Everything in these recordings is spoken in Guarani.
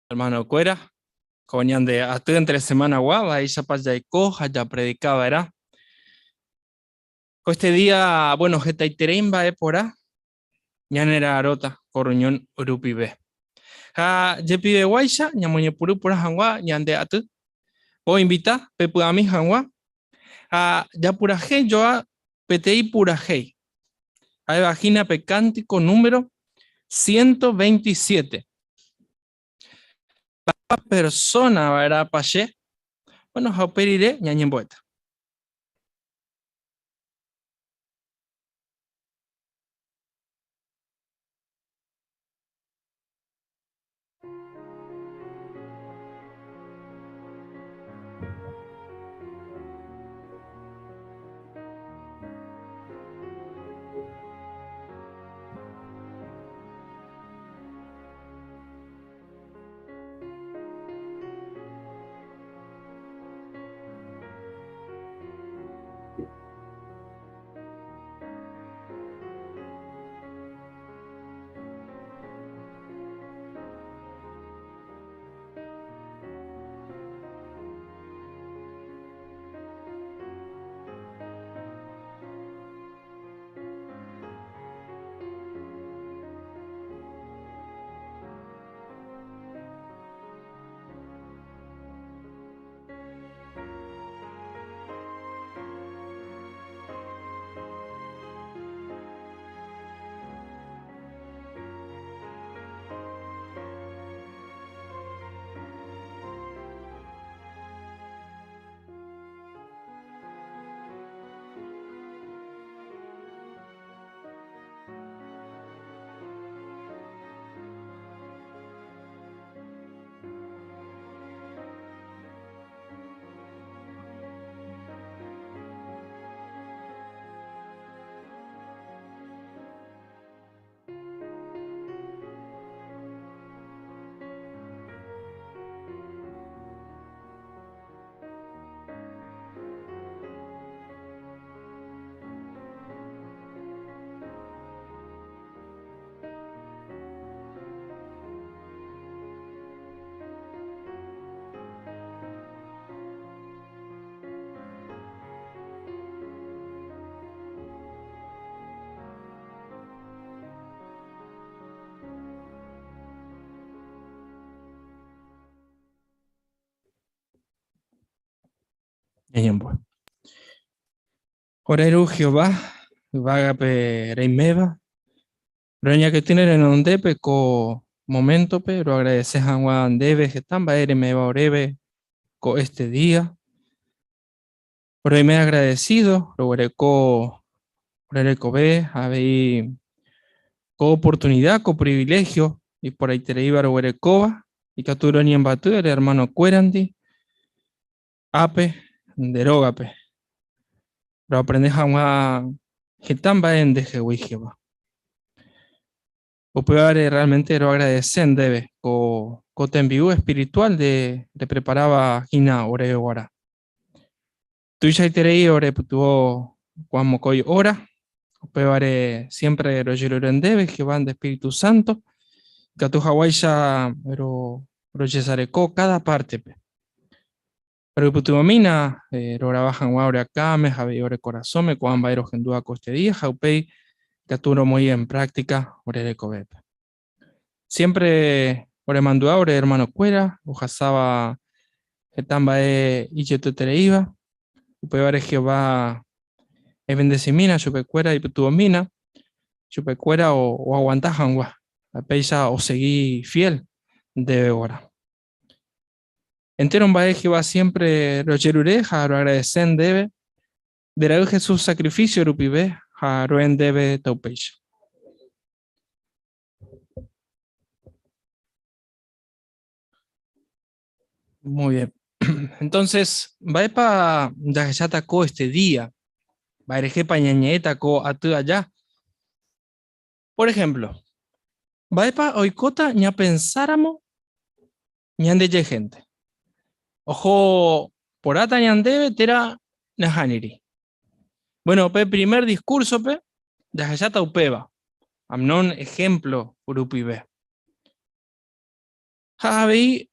Hermano-kuéra, ko ñande aty entre semana-gua, mba'éichapa jaiko ha japredika va'erã. Ko este día, bueno, hetaiterei mba'e porã ñanera'arõta ko reunión rupive. Ha jepiveguáicha ñamoñepyrũ porã hag̃ua ñande aty, poinvita pepy'ami hag̃ua ha japurahéi joa peteĩ purahéi. Ha'éva hína pe cántico número 127. Persona va'erãpa che? Bueno, ha upe rire ñañembo'éta. Ñañembo'e. Ore Ru Jehová, yvágape reiméva, roñaketỹ ne renondépe ko moméntope roagradese hag̃ua ndéve heta mba'e reme'ẽva oréve ko este día. Roime agradecido roguereko ore rekove ha avei ko oportunidad, ko privilegio iporãitereíva roguerekóva, ikatu roñembaty ore hermano-kuérandi ápe nde rógape, roaprende hag̃ua heta mba'e ndehegui, Jehová. Upévare realmente roagradese ndéve ko, ko tembi'u espiritual nde repreparáva hína oréve g̃uarã. Tuichaiterei orepytyvõ ko'ã mokõi óra, upévare siempre rojerure ndéve, Jehová, nde Espíritu Santo, ikatu haguáicha rojesareko káda pártepe. Roipytyvõmína rorava hag̃ua ore akãme ha avei ore korasõme ko'ã mba'e rohendúva ko este día ha upéi ikatu romoĩ en práctica ore rekovépe. Siempre oremandu'a ore hermanokuéra ohasáva heta mba'e ijetuetereíva, upévare Jehová evendesimína chupekuéra, ipytyvõmína chupekuéra oaguanta hag̃ua ha péicha osegi fiel ndéve g̃uarã. Entéro mba'e Jehová siempre rojerure ha roagradese ndéve, nde Ra'y Jesús sakrifísio rupive ha ro'e ndéve taupéicha. Muy bien. Entonces, mba'épa jahecháta ko este día? Mba'erehépa ñañe'ẽta ko aty aja? Por ejemplo, mba'épa oikóta ñapensáramo ñandejehénte? Oho porãta ñandéve térã nahániri? Bueno, pe primer discurso-pe jahecháta upéva, Amnón ejemplo rupive. Ha avei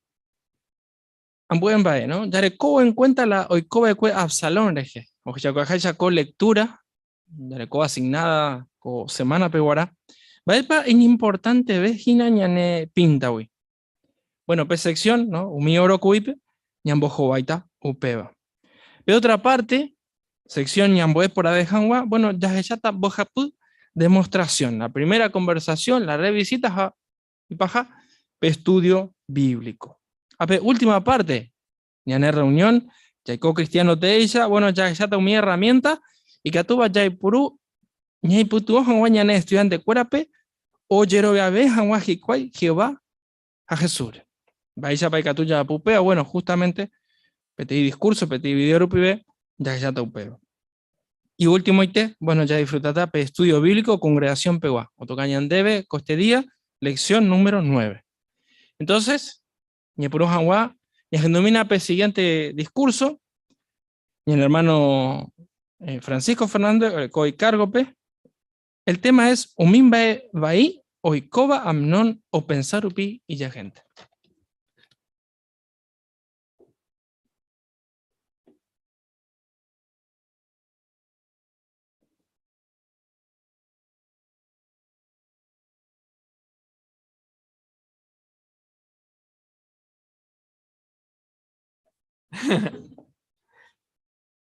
ambue mba'e, no? Jarekóvo en cuenta la oikova'ekue Absalón rehe, ohechakuaaháicha ko lectura jareko asignada ko semana-pe guarã, mba'épa iñimportanteve hína ñane píntagui? Bueno, pe sección, no? Umi oro ku'ípe ñambohováita upéva. Pe otra parte, sección ñambo'e porãve hag̃ua, bueno, jahecháta mbohapy demostración. La primera conversación, la revisita ha ipaha, pe estudio bíblico. Ha pe última parte, ñane reunión, jaiko cristiano teéicha, bueno, jahecháta umi herramienta ikatúva jaipuru ñaipytyvõ hag̃ua ñane estudiante-kuérape ojeroviave hag̃ua hikuái Jehová ha Jesús-re. Mba'éichapa ikatu jajapo upéva? Bueno, justamente peteĩ discurso, peteĩ video rupive jahecháta upéva. Y últimoite, bueno, jadisfrutáta pe estudio bíblico congregación pegua. Otoka ñandéve ko este día, lección número 9. Entonces, ñepyrũ hag̃ua, ñahendumína pe siguiente discurso, ñane hermano eh, Francisco Fernández oreko ikárgope. El tema es umi mba'e vai oikóva Amnón opensa rupi ijahénte.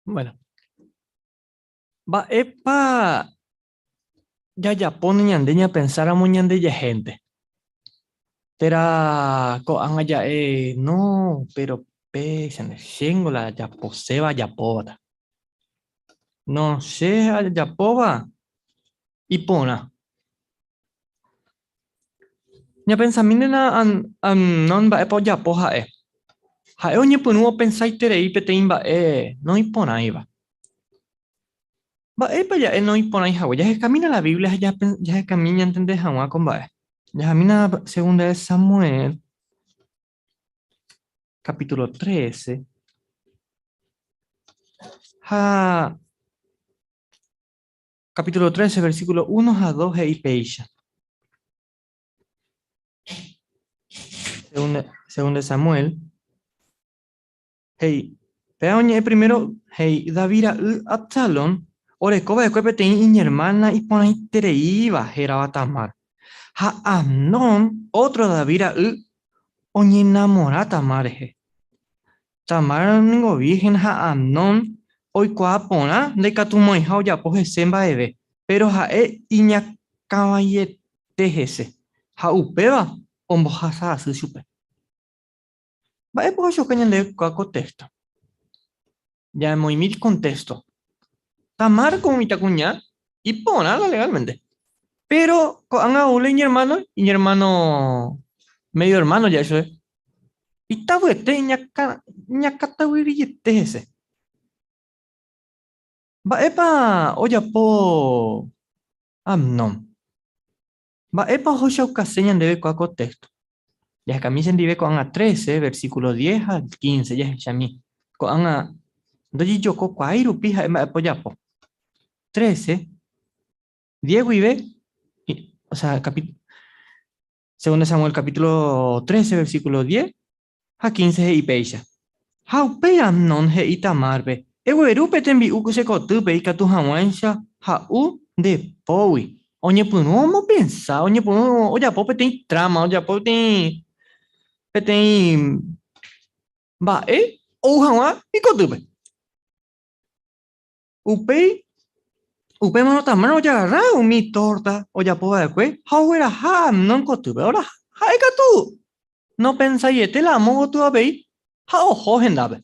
Bueno. Mba'épa jajapóne ñande ñapensáramo ñandejehénte? Térã ko'ág̃a ja'e, No, péro péichante, chéngo la ajaposéva ajapóvata. No, che ajapóva iporã. Ñapensamíntena Amnón mba'épa ojapo ha'e. Ha'e oñepyrũ opensaiterei peteĩ mba'e noĩporãiva. Mba'épa ja'e noĩporãi hague? Jahekamína la Biblia ha jahekami ñantende hag̃ua ko mba'e. Jahamína segunda de Samuel, capítulo 13. Ha Capítulo 13, versículo 1 ha 2 he'i péicha. Segunda Samuel he'i, péva oñe'ẽ primero he'i David ra'y Absalón oreko va'ekue peteĩ iñermána iporãitereíva hérava Tamar. Ha Amnón, ótro David ra'y, oñenamora Tamar rehe. Tamar ningo vírhen ha Amnón oikuaa porã ndaikatumo'ãiha ojapo hese mba'eve, péro ha'e iñakãvaiete hese, ha upéva ombohasa asy chupe. Mba'épa ohechuka ñandéve ko'ã ko téxto? Ñamoĩmi kontéxto. Tamar ko mitãkuña iporã la legálmente. Péro ko'ág̃a ou la iñermáno, iñermáno médio ermáno ja'e chupe, itavyete iñakãtavyryiete hese. Mba'épa ojapo Amnón? Mba'épa ohechaukase ñandéve ko'ã ko téxto? Jahekami chendive ko'ág̃a 13, versículo 10 ha 15, jahechami. Ko'ág̃a ndojejokokuaái rupi ha'e mba'épa ojapo. 13, 10 guive, o sea, Segunda Samuel capítulo 13, versículo 10 ha 15 he'i péicha. Ha upéi Amnón he'i Tamárpe, Egueru pe tembi'u che kotýpe ikatu hag̃uáicha ha'u nde pógui. Oñepyrũ omopensa, oñepyrũ ojapo peteĩ tráma, ojapo peteĩ peteĩ mba'e ou hag̃ua ikotýpe. Upéi, upémarõ Tamar ojagarra umi tórta ojapo va'ekue ha ogueraha Amnón kotýpe. Ora, ha'e katu nopensaiete la amo gotyo avei ha oho hendápe.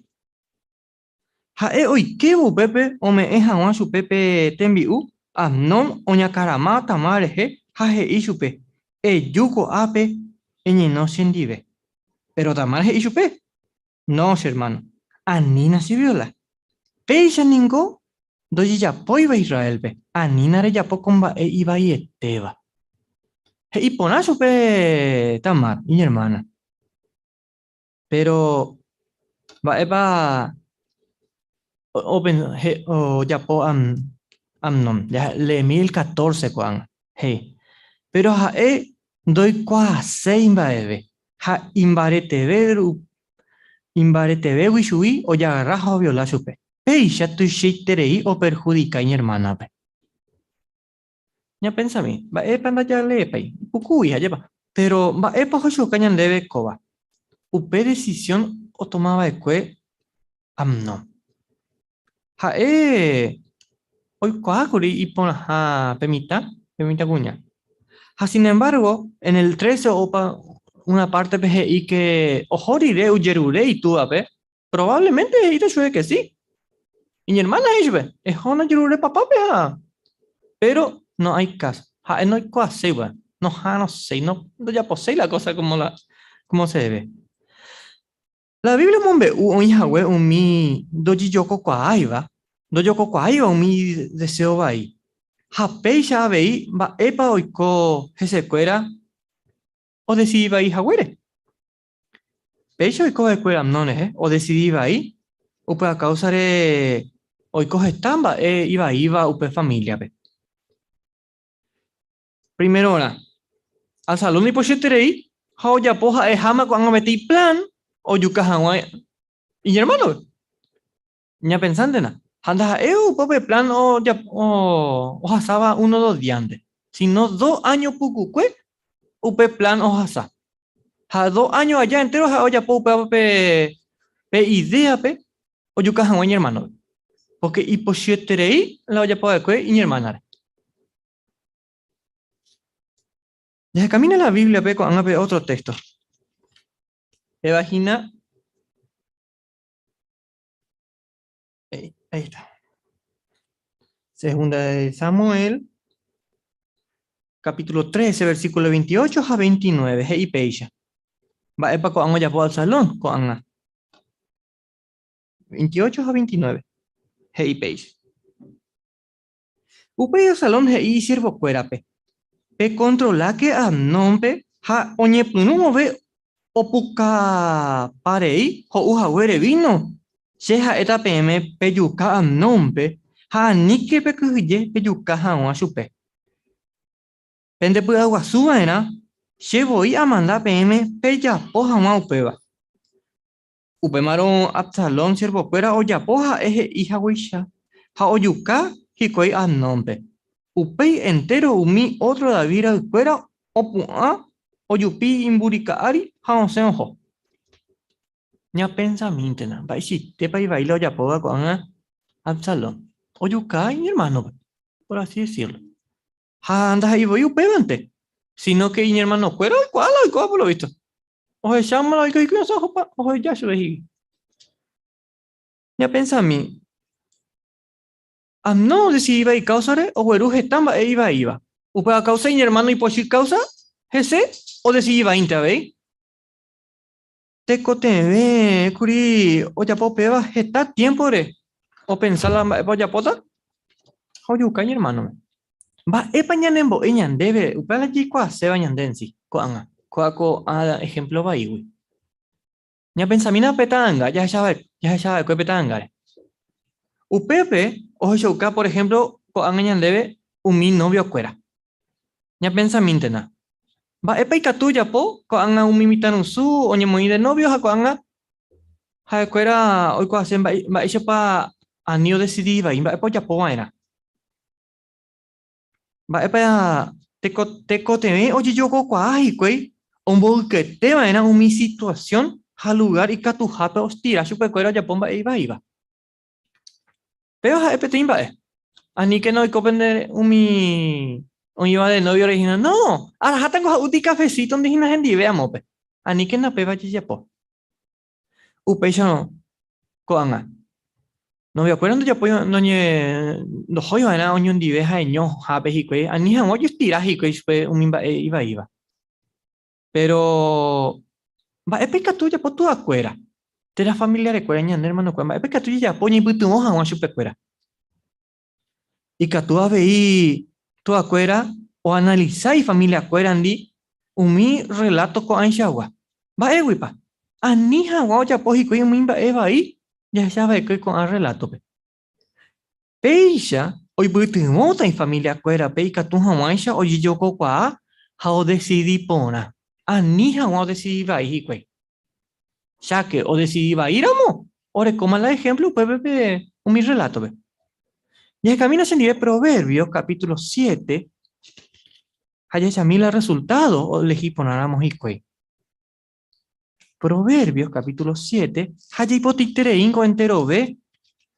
Ha'e oikévo upépe ome'ẽ hag̃ua chupe pe tembi'u, Amnón oñakarama Tamar rehe ha he'i chupe, Eju ko'ápe eñeno chendive. Péro Tamar he'i chupe, No, che ermáno, anína cheviola. Péicha ningo ndojejapóiva Israélpe, anína rejapo ko mba'e ivaietéva. He'i porã chupe Tamar, iñermána. Péro mba'épa ojapo Amnón? Jaleemi el 14 ko'ág̃a. He'i, Péro ha'e ndoikuaaséi mba'eve. Ha imbareteve imbaretevégui chugui ojagarra ha oviola chupe. Péicha tuichaiterei operhudika iñermánape. Ñapensami, mba'épa ndajaleepái? Ipukúgui, ajépa? Péro mba'épa ohechuka ñandéve kóva? Upe desisión otomava'ekue Amnón. Ha'e oikuaákuri iporãha pe mitã, pe mitãkuña. Ha sin embargo, en el 13 opa una pártepe he'i ke oho rire ojerure itúvape, probablemente he'íta chupe ke si. Iñermána he'i chupe, Ehóna ojerure papápe ha. Péro no hay káso. Ha'e ndoikuaaséi upéva, noha'arõséi, ndojaposéi la kósa kómo la, kómo se debe. La Biblia omombe'u oĩ hague umi ndojejokokuaáiva, ndojokokuaáiva umi deséo vai. Ha péicha avei mba'épa oiko hesekuéra odesidi vai haguére. Péicha oiko va'ekue Amnón rehe, odesidi vai, upéva káusare oiko heta mba'e ivaíva upe famíliape. Primerorã, Absalón ipochyeterei ha ojapo ha'eháma ko'ág̃a peteĩ plan ojuka hag̃ua iñermánope. Ñapensántena, ha ndaha'éi upe pe plan ohasáva uno dos díante, síno dos áño pukukue upe plan ohasa. Ha dos áño aja entéro ha'e ojapo upéva pe idéape ojuka hag̃ua iñermánope, pórke ipochyeterei la ojapo va'ekue iñermánare. Jahekamína la Bíbliape ko'ág̃a pe ótro téxto. Péva hína. Ahí está. Segunda de Samuel, capítulo 13, versículo 28 ha 29, he'i péicha. Mba'épa ko'ág̃a ojapo Absalón ko'ág̃a? 28 ha 29, he'i péicha. Upéi Absalón he'i isiervokuérape, Pekontroláke Amnónpe ha oñepyrũ vove opukapa rei ho'u haguére víno, che ha'éta peẽme pejuka Amnónpe ha aníke pekyhyje pejuka hag̃ua chupe. Pendepy'aguasu va'erã, che voi amanda peẽme pejapo hag̃ua upéva. Upémarõ Absalón siervokuéra ojapo ha'e he'i haguéicha ha ojuka hikuái Amnónpe. Upéi entéro umi ótro David ra'ykuéra opu'ã ojupi imburika ári ha osẽ oho. Ñapensamíntena, mba'eichaitépa ivai la ojapóva ko'ág̃a Absalón? Ojuka iñermánope, por así decirlo. Ha ndaha'éi voi upévante, síno ke iñermanokuéra oikuaa la oikóva por lo vísto. Ohecháma la oiko hikuái osẽ ohopa oheja chupe hikuái. Ñapensami, Amnón odesidi vai káusare ogueru heta mba'e ivaíva. Upéva káusa iñermáno ipochy káusa hese odesidi vaínte avei. Tekotevẽ kuri ojapo upéva heta tiémpore opensa la mba'épa ojapóta ha ojuka iñermánome. Mba'épa ñanembo'e ñandéve upéva la jaikuaaséva ñande en sí ko'ág̃a, kóa ko'ã ehémplo vaígui? Ñapensamína pe ta'anga jahecha va'ekue pe ta'angáre. Upépe ohechauka por ehémplo ko'ág̃a ñandéve umi noviokuéra. Ñapensamíntena, mba'épa ikatu ojapo ko'ág̃a umi mitãrusu oñemoĩ de nóvio ha ko'ág̃a ha'ekuéra oikuaase mba'éichapa ani odesidi vai, mba'épa ojapo va'erã? Mba'épa tekotevẽ ojejokokuaa hikuái omboykete va'erã umi situasión ha lugár ikatuhápe ostira chupekuéra ojapo mba'e ivaíva? Péva ha'e peteĩ mba'e. Aníkena oiko pende umi oĩva de novio rei hína, no, arahátango ha'úta ikafesítonte hína hendive amópe. Aníkena péva jajapo. Upéicharõ, ko'ág̃a, noviokuéra ndojapói noñe ndohói va'erã oñondive ha'eño hápe hikuái ani hag̃ua ojestira hikuái chupe umi mba'e ivaíva. Péro, mba'épa ikatu ojapo tuakuéra, térã familiarekuéra ñane ermanokuéra? Mba'épa ikatu jajapo ñaipytyvõ hag̃ua chupekuéra? Ikatu avei tuakuéra oanalisa ifamiliakuérandi umi rreláto ko'ãichagua. Mba'éguipa? Ani hag̃ua ojapo hikuái umi mba'e vai jahecha va'ekue ko'ã rrelátope. Péicha oipytyvõta ifamiliakuérape ikatu hag̃uáicha ojejokokuaa ha odesidi porã. ani hag̃ua odesidi vai hikuái. Cháke odesidi vaíramo, orekóma la ehémplo upépe pe umi rrelátope. Jahekamína chendive Proverbios capítulo 7 ha jahechami la rresultádo oelehi porãramo hikuái. Proverbios capítulo 7 ha jaipotaitereíngo enterove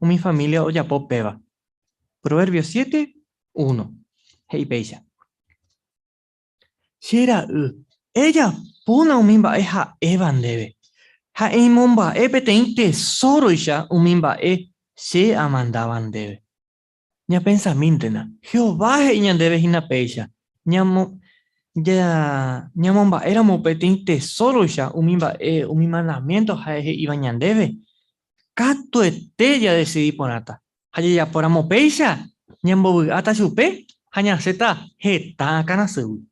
umi família ojapo péva. Proverbios 7, 1. He'i péicha. Che ra'y, ejapóna umi mba'e ha'éva ndéve, ha eimomba'e peteĩ tesóroicha umi mba'e che amandáva ndéve. Ñapensamíntena, Jehová he'i ñandéve hína péicha, ñamomba'éramo peteĩ tesóroicha umi mba'e, umi mandamiénto ha'e he'íva ñandéve, katuete jadesidi porãta. Ha jajapóramo péicha, ñambovy'áta chupe ha ñasẽta heta akãrasýgui.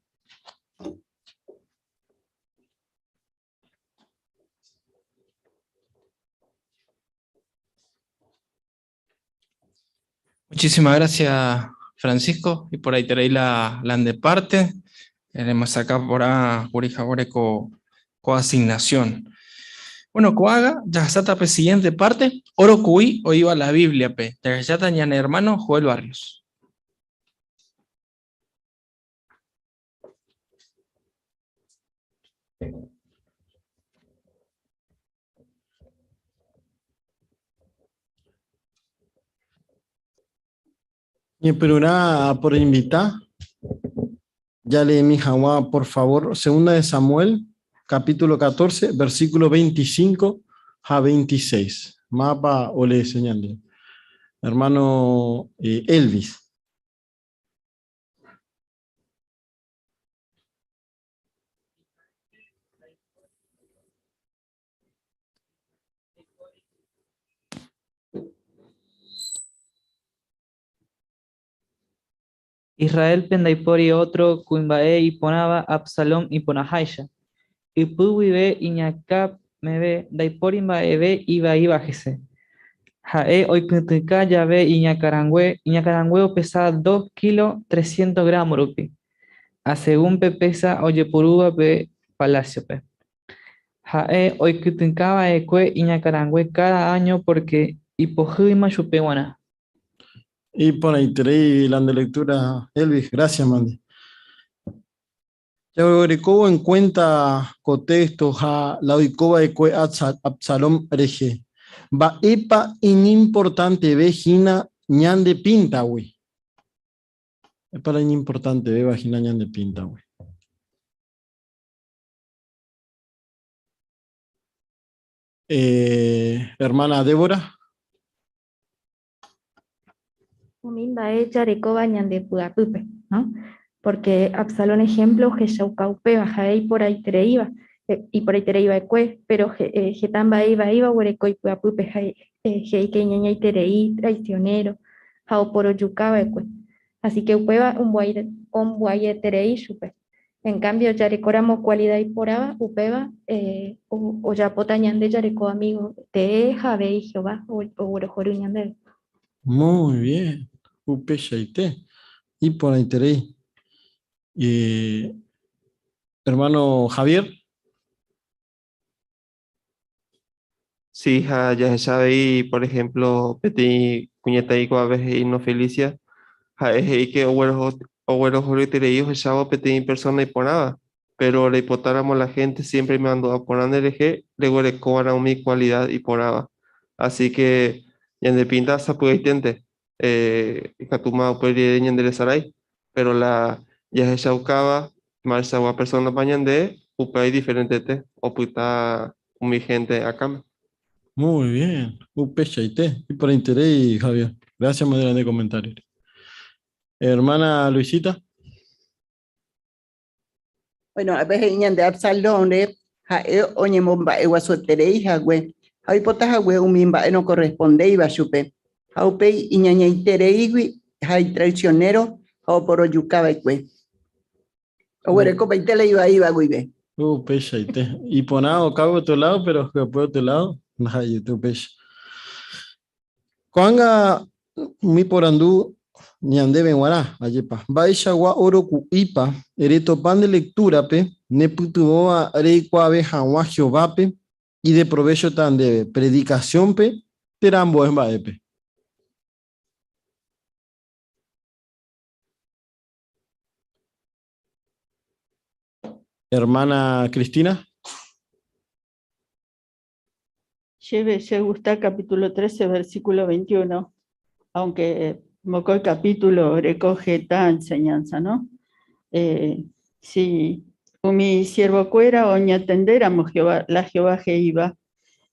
Muchísimas gracias, Francisco, y por ahí tenéis la, la de parte. Tenemos acá por ahí, ko, ko asignación. Bueno, ko'ága, jahasáta pe siguiente parte, oro ku'i oĩva la Biblia-pe. Jahecháta ñane hermano Joel Barrios. Ñepyrũrã poroinvita jaleemi hag̃ua por favor Segunda de Samuel capítulo 14 versículo 25 ha 26. Mápa oleese ñande? Hermano Elvis. Israélpe ndaipóri ótro kuimba'e iporãva Absalón iporãháicha. Ypy guive iñakã meve ndaipóri mba'eve ivaíva hese. Ha'e oikytỹka jave iñakãrangue, iñakãrangue opesa dos kílo trescientos gramo rupi, asegún pe pésa ojepurúva pe palásiope. Ha'e oikytỹkava'ekue iñakãrangue káda áño pórke ipohýima chupe g̃uarã. Iporãiterei la nde lectura, Elvis, gracias mante. Jaguerekóvo en cuenta ko texto ha la oikova'ekue Absalón rehe, mba'épa iñimportanteve hína ñande píntagui? Mba'épa la iñimportantevéva hína ñande píntagui? Eh, hermana Débora. Umi mba'e jarekóva ñande py'apýpe, no? Porque Absalón ejemplo ohechauka upéva, ha'e iporãitereíva, iporãiterei va'ekue, péro heta mba'e ivaíva oguereko ipy'apýpe, he'i ke iñañaiterei, traisionero, ha oporojuka va'ekue. Así que upéva ombya'ieterei chupe. En cambio, jarekóramo kualida iporãva, upéva ojapóta ñande jareko amígo tee ha avei Jehová oguerohory ñandéve. Muy bien, upeichaite, iporãiterei. Hermano Javier. Sí, ha jahecha avei, por ejemplo, peteĩ kuñataĩ ko'ápe he'i no Felicia, ha'e he'i ke oguerohoryeterei ohechávo peteĩ persona iporãva, péro reipotáramo la hénte siémpre imandu'a porã nderehe, reguerekova'erã umi kualida iporãva. Asi ke ñande pínta sapy'aiténte, ikatúma upe rire ñanderesarái, péro la jahechaukáva mba'eichagua persónapa ñande, upéva idiferentete opyta umi hénte akãme. Muy bien, upeichaite, iporãiterei Javier. Gracias manera nde comentario-re. Hermana Luisita. Bueno, ápe he'i ñande Absalón-re ha'e oñemomba'eguasueterei hague ha oipota hague umi mba'e nokorrespondéiva chupe, ha upéi iñañaitereígui ha itraisionéro ha oporojuka va'ekue. Oguerekopaite la ivaíva guive. Upeichaite. Iporã okávo otro lado, pero hyapu otro lado, ndaha'eiete upéicha. Ko'ág̃a umi porandu. Ñandéve g̃uarã, ajépa, mba'eichagua óro ku'ípa retopa nde lektúrape nepytyvõva reikuaave hag̃ua Jehovápe ideprovéchota ndéve predikasiónpe térã ambue mba'épe? Hermana Cristina. Chéve che gusta capítulo 13, versículo 21, aunque mokõi capítulo oreko heta enseñanza, no? Eh, si umi siervokuéra oñatendéramo Jehová, la Jehová he'íva,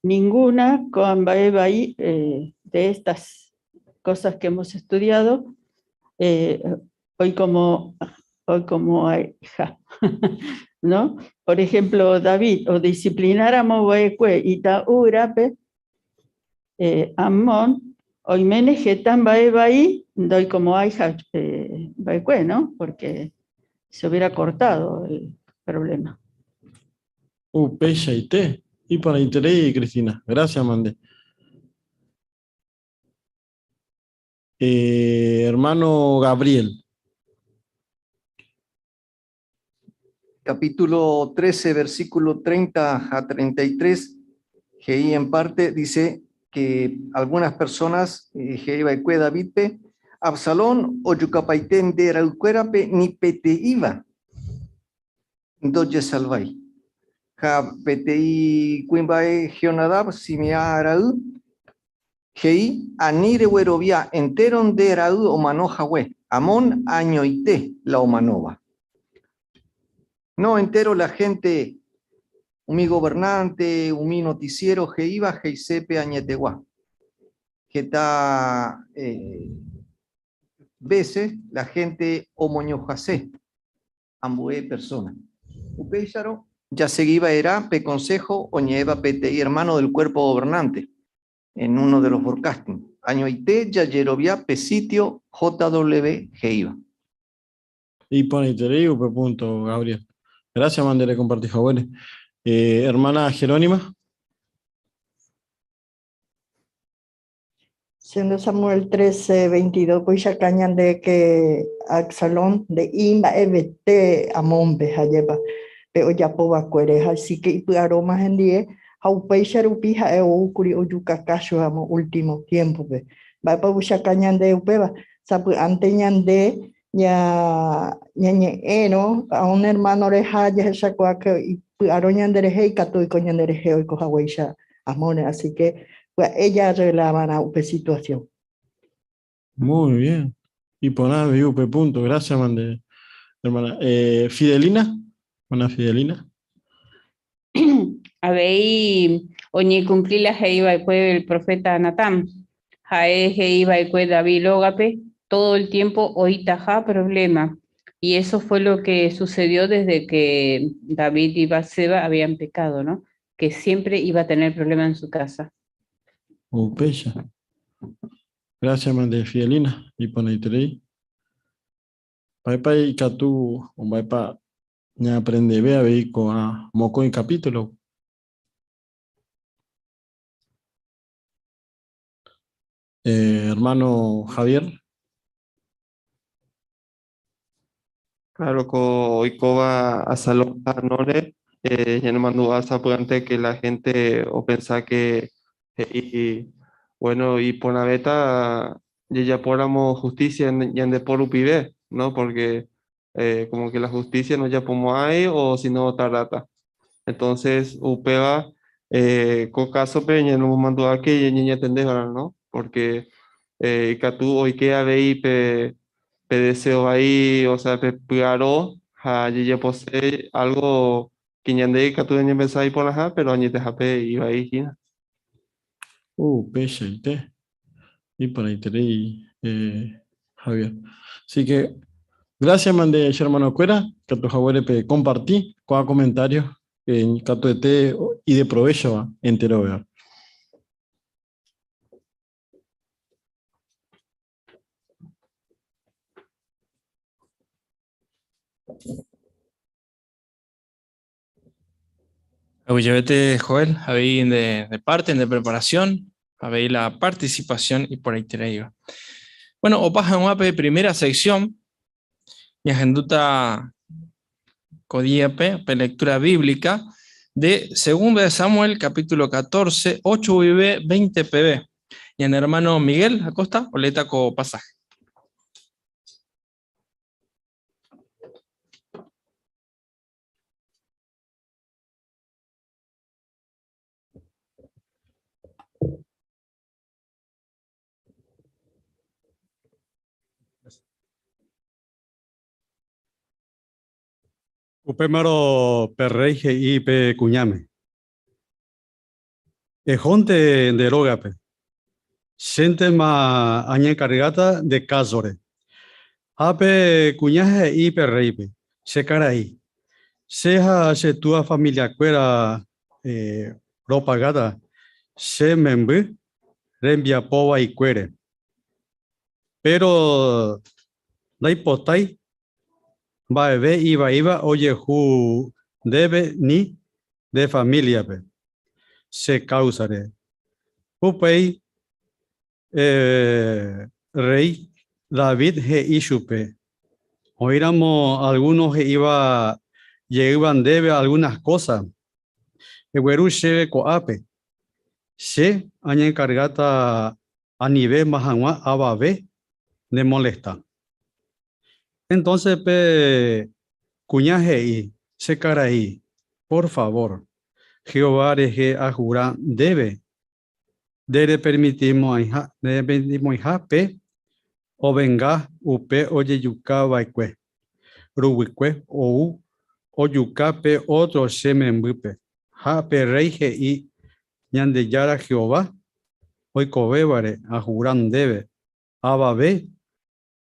ninguna ko'ã mba'e vai eh, de estas cosas que hemos estudiado eh, oikomo oikomo'ãiha, no? Por ejemplo, David odisciplináramo va'ekue ita'ýrape, eh, Amón, oiméne heta mba'e vai ndoikomo'ãiha eh, va'ekue, no? Porque se hubiera cortado el problema. Upeichaite, iporãiterei Cristina. Gracias, mande. Eh, hermano Gabriel. Capítulo 13, versículo 30 a 33, he'i en parte dice que algunas personas, eh, he'i va'ekue Davidpe, Absalón ojukapaite nde ra'ykuérape ni peteĩva ndojesalvái. Ha peteĩ kuimba'e Jonadab, Simeá ra'y, He'i, Ani reguerovia entéro nde ra'y omano hague, Amón añoite la omanóva. No entéro la hénte, umi governánte, umi notisiéro he'íva he'ise pe añetegua. Heta vése la hénte omoñohase ambue persóna. Upéicharõ, jasegi va'erã pe konsého oñe'ẽva peteĩ ermáno del Cuerpo Gobernante, en uno de los broadcasting, añoite jajerovia pe sitio JW he'íva. Iporãiterei upe punto, Gabriel. Gracias, mande rekomparti haguére. Eh, hermana Jerónima. Siendo Samuel 13, 22, koichaka ñande ke Absalón nde'i mba'evete Amónpe, ha'épa pe ojapo va'ekuére, ha si ke ipy'aróma hendie, ha upéicha rupi ha'e oúkuri ojukaka amo último tiempo-pe. Mba'épa oichaka ñande upéva? Sapy'ánte ñande ña ñañe'ẽrõ a un hermano reha jahechakuaa ke ipy'aro ñanderehe ikatu oiko ñanderehe oiko haguéicha Amónre, así que pya'e jaarreglava'erã upe situación. Muy bien. Iporã avei upe punto. Gracias, mande, hermana. Eh, Fidelina. Hermana Fidelina. Avei oñekumpli la he'i va'ekue el proféta Natán. Ha'e he'i va'ekue David rógape todo el tiempo oĩtaha problema. Y eso fue lo que sucedió desde que David y Bat-seba habían pecado, ¿no? Que siempre iba a tener problema en su casa. Upéicha. Gracias, mande Fidelina. Iporãiterei. Mba'épa ikatu o mba'épa ñaaprendeve avei ko'ã mokõi capítulo? Eh, hermano Javier. Claro, ko oikóva Absalón ha Amónre, eh, ñanemandu'a sapy'ánte que la gente opensa que he'i, bueno, iporãvéta jajapóramo justicia ñande po rupive, ¿no? Porque eh, como que la justicia no japomo'ãi o si no tardáta. Entonces, upéva eh, ko kásope ñanemomandu'a que ñañatendéva'erã, ¿no? Porque eh, ikatu oike avei pe pe deseo vai, o sea, pe py'aro ha jejapose algo que ñande ikatu ñapensa iporãha, pero añetehápe ivai hína. Upeichaite, iporãiterei eh, Javier. Así que, gracias mande che hermanokuéra, katu haguére pe comparti ko'ã comentario eh, katuete ideprovéchova enterovéva. Aguyjevete, Joel, avei de, de parte, de preparación, avei la participación y por ahí te iba. Bueno, opa hag̃ua pe primera sección, ñahendúta ko díape pe lectura bíblica de Segunda de Samuel, capítulo 14, 8 guive 20 peve. Ñane hermano Miguel Acosta oleéta ko pasaje. Upémarõ pe rréi he'i pe kuñáme, Ehónte nde rógape, chéntema añenkargáta nde kásore. Ha pe kuña he'i pe rréipe, Che karai, che ha che túa familiakuéra ropagáta che memby rembiapo vaikuére. Péro ndaipotái mba'eve ivaíva ojehu ndéve ni nde famíliape che káusare. Upéi rréi David he'i chupe, Oĩramo algúno he'íva jeýva ndéve algúnas kósa, egueru chéve ko'ápe, che añenkargáta anivéma hag̃ua avave nemolesta. Entonces pe kuña he'i, Che karai, por favor, Jehová rehe ahura ndéve nderepermitimo'ãiha pe ovenga upe ojejuka va'ekue ruguykue ou ojuka pe ótro che membýpe. Ha pe rréi he'i, Ñandejára Jehová oikovévare ahura ndéve, avave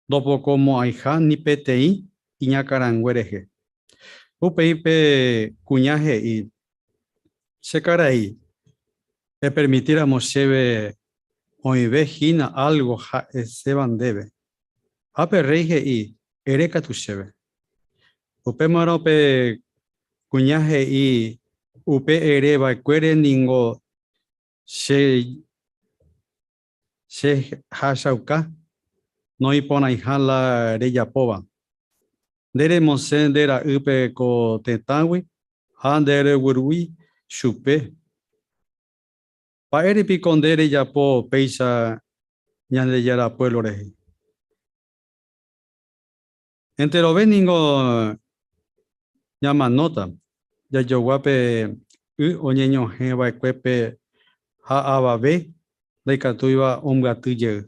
ndopokomo'ãiha ni peteĩ iñakãrangue rehe. Upéi pe kuña he'i, Che karai, epermitíramo chéve oĩve hína álgo ha'eséva ndéve. Ha pe rréi he'i, Ere katu chéve. Upémarõ pe kuña he'i, Upe ere va'ekuére ningo che Che jahechauka noĩporãiha la rejapóva. Nde remosẽ nde ra'ýpe ko tetãgui ha nde reguerúi chupe. Mba'ére piko nde rejapo péicha Ñandejára puévlo rehe? Enterove ningo ñamanóta jajogua pe y oñeñohẽ va'ekuépe ha avave ndaikatúiva ombyaty jey.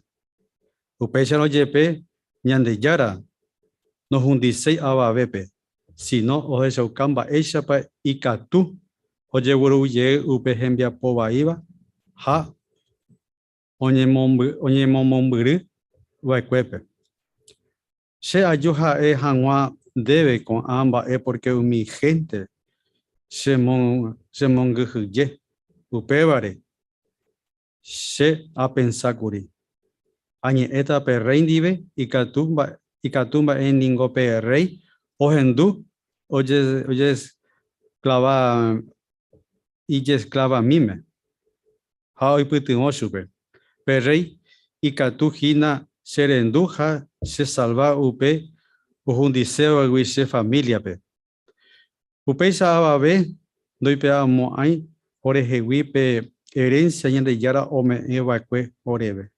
Upéicharõ jepe Ñandejára nohundiséi avavépe, síno ohechauka mba'éichapa ikatu ojegueru jey upe hembiapo vaíva ha oñemomombyry va'ekuépe. Che aju ha'e hag̃ua ndéve ko'ã mba'e pórke umi hénte chemongyhyje. Upévare che apensa kuri, Añe'ẽta pe rréi ndive, ikatu mba'e ningo pe rréi ohendu ijesclavamíme. ha oipytyvõ chupe. Pe rréi ikatu hína cherendu ha chesalva upe ohundisévagui che famíliape. Upéicha avave ndoipe'amo'ãi orehegui pe erénsia Ñandejára ome'ẽ va'ekue oréve.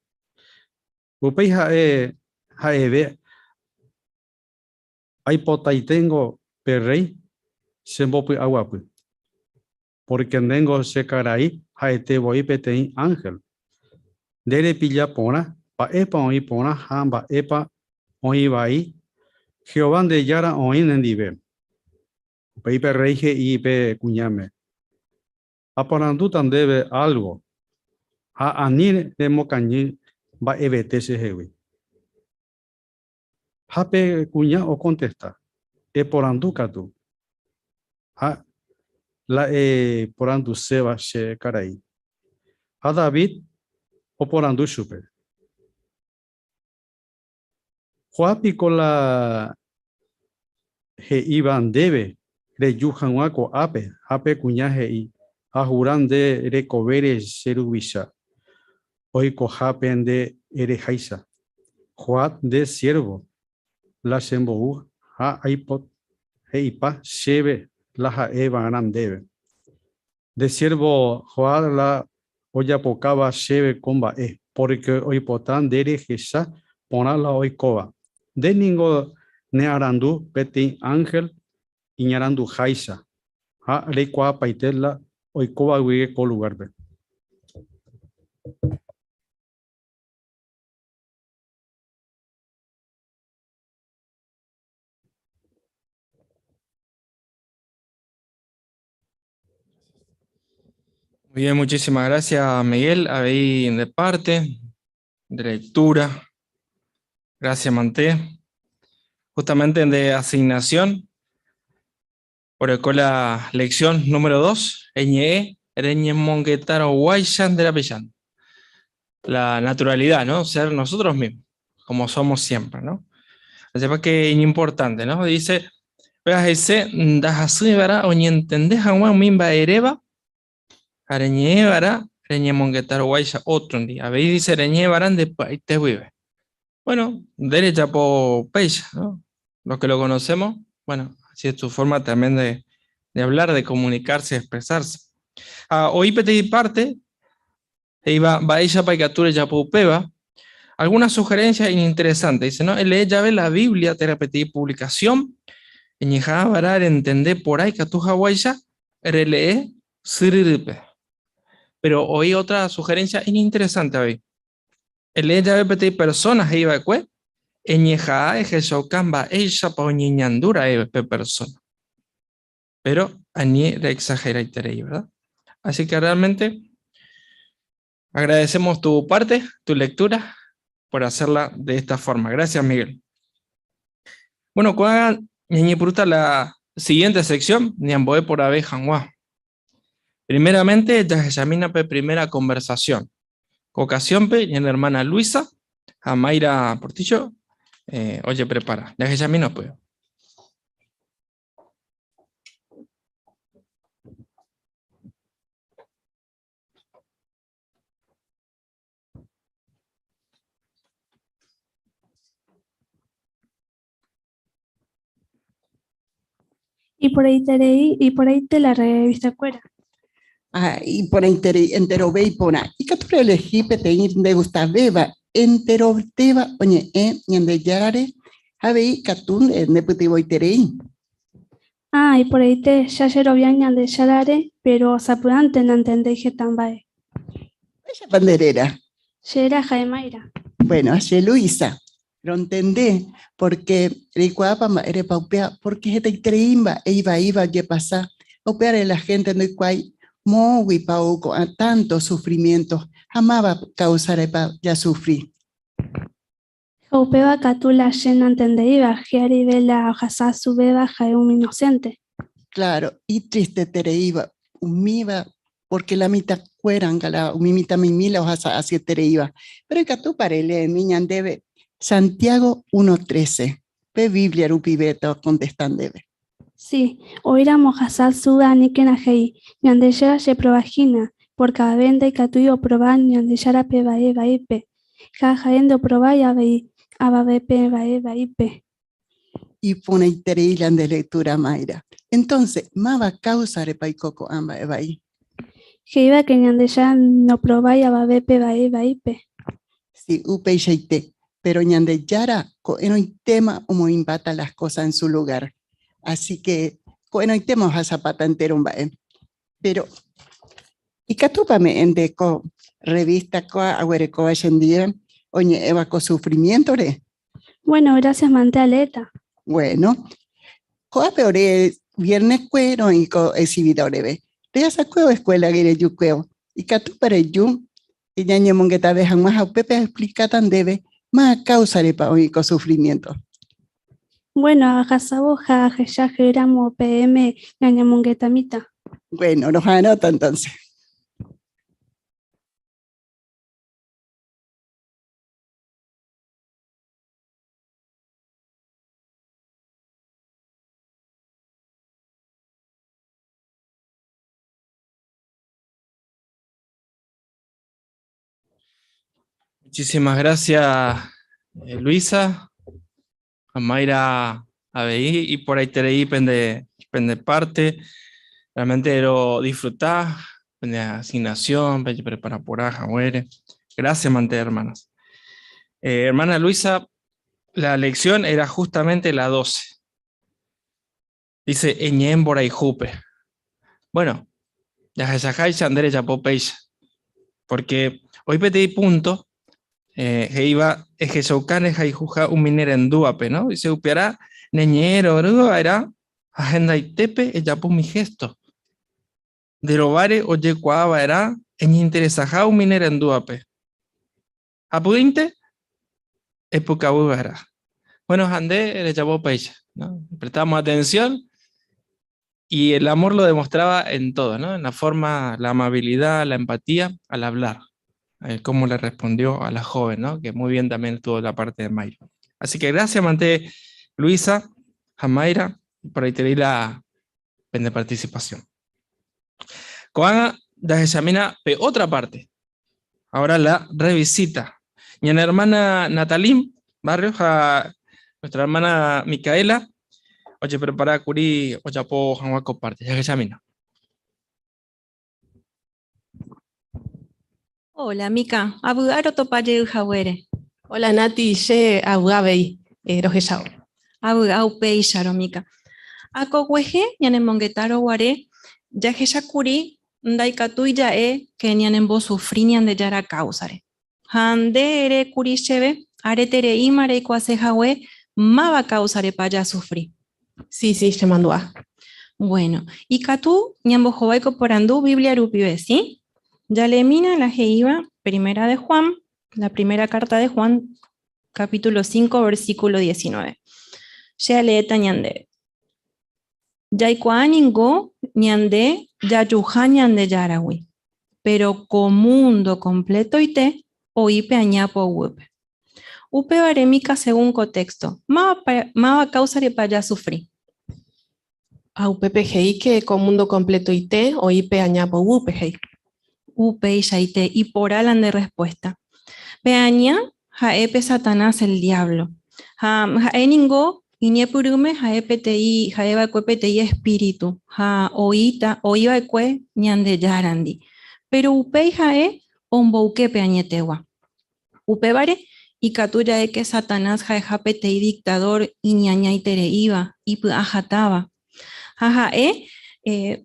Upéi ha'e ha'eve aipotaiténgo pe rréi chembopy'aguapy. Pórke ndéngo che karai ha'ete voi peteĩ ánhel. Nde repilla porã mba'épa oĩ porã ha mba'épa oĩ vai, Jehová nde Jára oĩ nendive. Upéi pe rréi he'i pe kuñáme, Aporandúta ndéve álgo ha ani remokañy mba'evete chehegui. Ha pe kuña okontesta, Eporandu katu. Ha la eporanduséva che karai. Ha David oporandu chupe, Kua piko la he'íva ndéve reju hag̃ua ko'ápe? Ha pe kuña he'i, Ahura nde rekovére che ruvicha, oikohápe nde ereháicha. Joab nde siérvo la chembou ha he'ipa chéve la ha'e va'erã ndéve. Nde siérvo Joab la ojapokáva chéve ko mba'e, pórke oipota nde rehecha porã la oikóva. Nde ningo nearandu peteĩ ánhel iñaranduháicha ha reikuaapaite la oikóva guive ko lugárpe. Muy bien, muchísimas gracias Miguel, ahí de parte, de lectura. Gracias Manté. Justamente de asignación, por la lección número 2, Eñe, Reñemonguetaro Guayshan de la Pellán. La naturalidad, ¿no? Ser nosotros mismos, como somos siempre, ¿no? Así que es importante, ¿no? Dice, ese ndahasýivara oñentende hag̃ua umi mba'eréva ha reñe'ẽvara reñemongetarõguáicha ótrondi. Avei dice reñe'ẽvara nde py'aite guive. Bueno, nde rejapo péicha, ¿no? Los que lo conocemos, bueno, así es tu forma también de, de hablar, de comunicarse, de expresarse. Ah, oĩ peteĩ parte he'íva mba'éichapa ikatu rejapo upéva. Algunas sugerencias ininteresantes. Dice, ¿no? Elee jave la Biblia térã peteĩ publicación, eñeha'ãva'erã rentende porã ikatu haguáicha relee syryrýpe. Pero oĩ otra sugerencia ininteresante avei. Elee jave peteĩ persona he'i va'ekue, eñeha'ã ehechauka mba'éichapa oñeñandu ra'e pe persona. Pero ani reexageraiterei, ¿verdad? Así que realmente agradecemos tu parte, tu lectura, por hacerla de esta forma. Gracias, Miguel. Bueno, ko'ág̃a ñañepyrũta la siguiente sección, ñambo'e porãve hag̃ua. Primeramente, jahechamína pe primera conversación. Ko ocasión-pe, ñane hermana Luisa ha Mayra Portillo eh, ojeprepara. Jahechamína upéva. Iporãiterei, iporãite la revistakuéra. Ah, iporãiterei, enterove iporã. Ikatu reelehi peteĩ ndegustavéva, enterovetéva oñe'ẽ Ñandejárare ha avei ikatu ndepytyvõiterei. Ah, iporãite, che ajerovia Ñandejárare, péro sapy'ánte nantendéi heta mba'e. Mba'éichapa nde réra? Che réra ha'e Mayra. Bueno, che Luisa. Rontende, pórke reikuaápa mba'érepa upéva, pórke hetaiterei mba'e ivaíva ojepasa, ha upévare la hénte ndoikuaái moõguipa ou ko'ã tánto sufrimiénto ha máva káusarepa jasufri. Ha upéva katu la che nantendeíva, hi'arive la ohasa asuvéva ha'e umi inosénte. Kláro, itristetereíva umíva pórke la mitãkuéranga, la umi mitãmimi la ohasa asyetereíva. Péro ikatúpa releemi ñandéve Santiago 1:13, pe Biblia rupive tokontesta ndéve. Si, oĩramo ohasa asýva aníkena he'i, Ñandejára cheprova hína, pórke avave ndaikatúi oprova Ñandejárape va'e vaípe, ha ha'e ndoprovái avei avavépe va'e vaípe. Iporãiterei la nde lectura, Mayra. Entonce, máva káusarepa oiko ko'ã mba'e vai? He'íva ke Ñandejára ndoprovái avavépe va'e vaípe. Si, upeichaite. Péro Ñandejára ko'ẽrõitéma omoĩmbáta las kósa en su lugár. Asi ke ko'ẽrõitéma ohasapáta entéro mba'e. Péro ikatúpa ame'ẽ nde ko rrevísta kóa aguerekóva chendive oñe'ẽva ko sufrimiéntore? Bueno, gracias mante aleéta. Bueno, ko'ápe ore viernekue roĩ ko exhibidoreve. Rehasakuévo escuela-gui rejukuévo, ikatúpa reju ñañemongetave hag̃ua ha upépe aexplikáta ndéve máva káusarepa oĩ ko sufrimiénto. Bueno, ahasávo ha ahecha jeýramo peẽme ñañemongetamíta. Bueno, roha'arõta entonces. Muchísimas gracias, Eh, Luisa, Mayra avei iporãiterei pende, pende parte. Realmente lo disfrutá, pende asignación, pende prepara porã haguére. Gracias, mante, hermanas. Eh, hermana Luisa, la lección era justamente la 12. Dice, eñe'ẽ mborayhúpe. Bueno, jahechaháicha nde rejapo péicha. Porque oĩ peteĩ punto eh, he'íva ehechauka ne hayhuha umi ne rendúvape, no? Dice, upearã ne ñe'ẽ rorýva va'erã ha hendaitépe ejapo umi gesto. Nde rováre ojekuaa va'erã eñeinteresaha umi ne rendúvape. Ha py'ỹinte epukavy va'erã. Bueno, ha nde rejapo péicha, ¿no? Prestamos atención y el amor lo demostraba en todo, ¿no? En la forma, la amabilidad, la empatía al hablar. Eh, cómo le respondió a la joven, ¿no? Que muy bien también tuvo la parte de Mayra. Así que gracias, Mante Luisa, a Mayra, por ahí te di la pende participación. Ko'ág̃a jahechamína pe otra parte. Ahora la revisita. Ñane hermana Natalín Barrios ha nuestra hermana Micaela ojeprepara kuri ojapo hag̃ua ko parte. Jahechamína. Hola, Mica. Avy'a rotopa jey haguére. Hola, Nati. Che avy'a avei eh, rohechávo. Avy'a upéicharõ, Mica. Akokuehe ñanemongetárõ guare jahechakuri Ndaikatúi ja'e ke ñanembosufri Ñandejára káusare. Ha nde ere kuri chéve, aretereíma reikuaase hague máva káusarepa jasufri. Sí, sí, chemandu'a. Bueno, ikatu ñambohovái ko porandu Biblia rupive, sí? Jaleemína la he'íva Primera de Juan, la primera carta de Juan, capítulo 5, versículo 19. Che aleéta ñandéve. Jaikuaa ningo ñande jajuha Ñandejáragui, péro ko múndo kompletoite oĩ pe aña poguýpe. Upévare Mica según ko téxto, máva káusarepa jasufri? Ha upépe he'i ke ko múndo kompletoite oĩ pe aña poguýpe, he'i. Upeichaite, iporã la nde rrespuésta. Pe aña ha'e pe Satanás el Diablo. Ha ha'e ningo iñepyrũme ha'e peteĩ ha'e va'ekue peteĩ espíritu ha oĩta oĩ va'ekue Ñandejárandi. Péro upéi ha'e omboyke pe añetegua. Upévare ikatu ja'e ke Satanás ha'eha peteĩ diktadór iñañaitereíva, ipy'ahatãva. Ha ha'e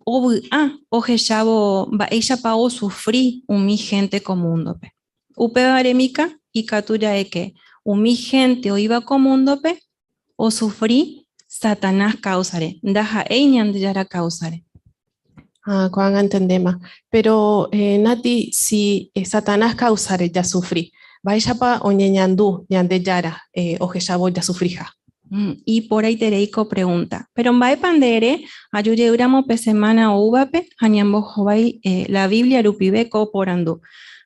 ovy'a ohechávo mba'éichapa osufri umi hénte ko múndope. Upévare Mica, ikatu ja'eke umi hénte oĩva ko múndope osufri Satanás káusare, ndaha'éi Ñandejára káusare. Ah, ko'ág̃a antendéma. Péro eh, Nati, si eh, Satanás káusare jasufri, mba'éichapa oñeñandu Ñandejára eh, ohechávo jasufriha? Mm, iporãiterei ko pregúnta. Péro mba'épa nde ere aju jeýramo pe semána oúvape ha ñambohovái eh, la Biblia rupive ko porandu?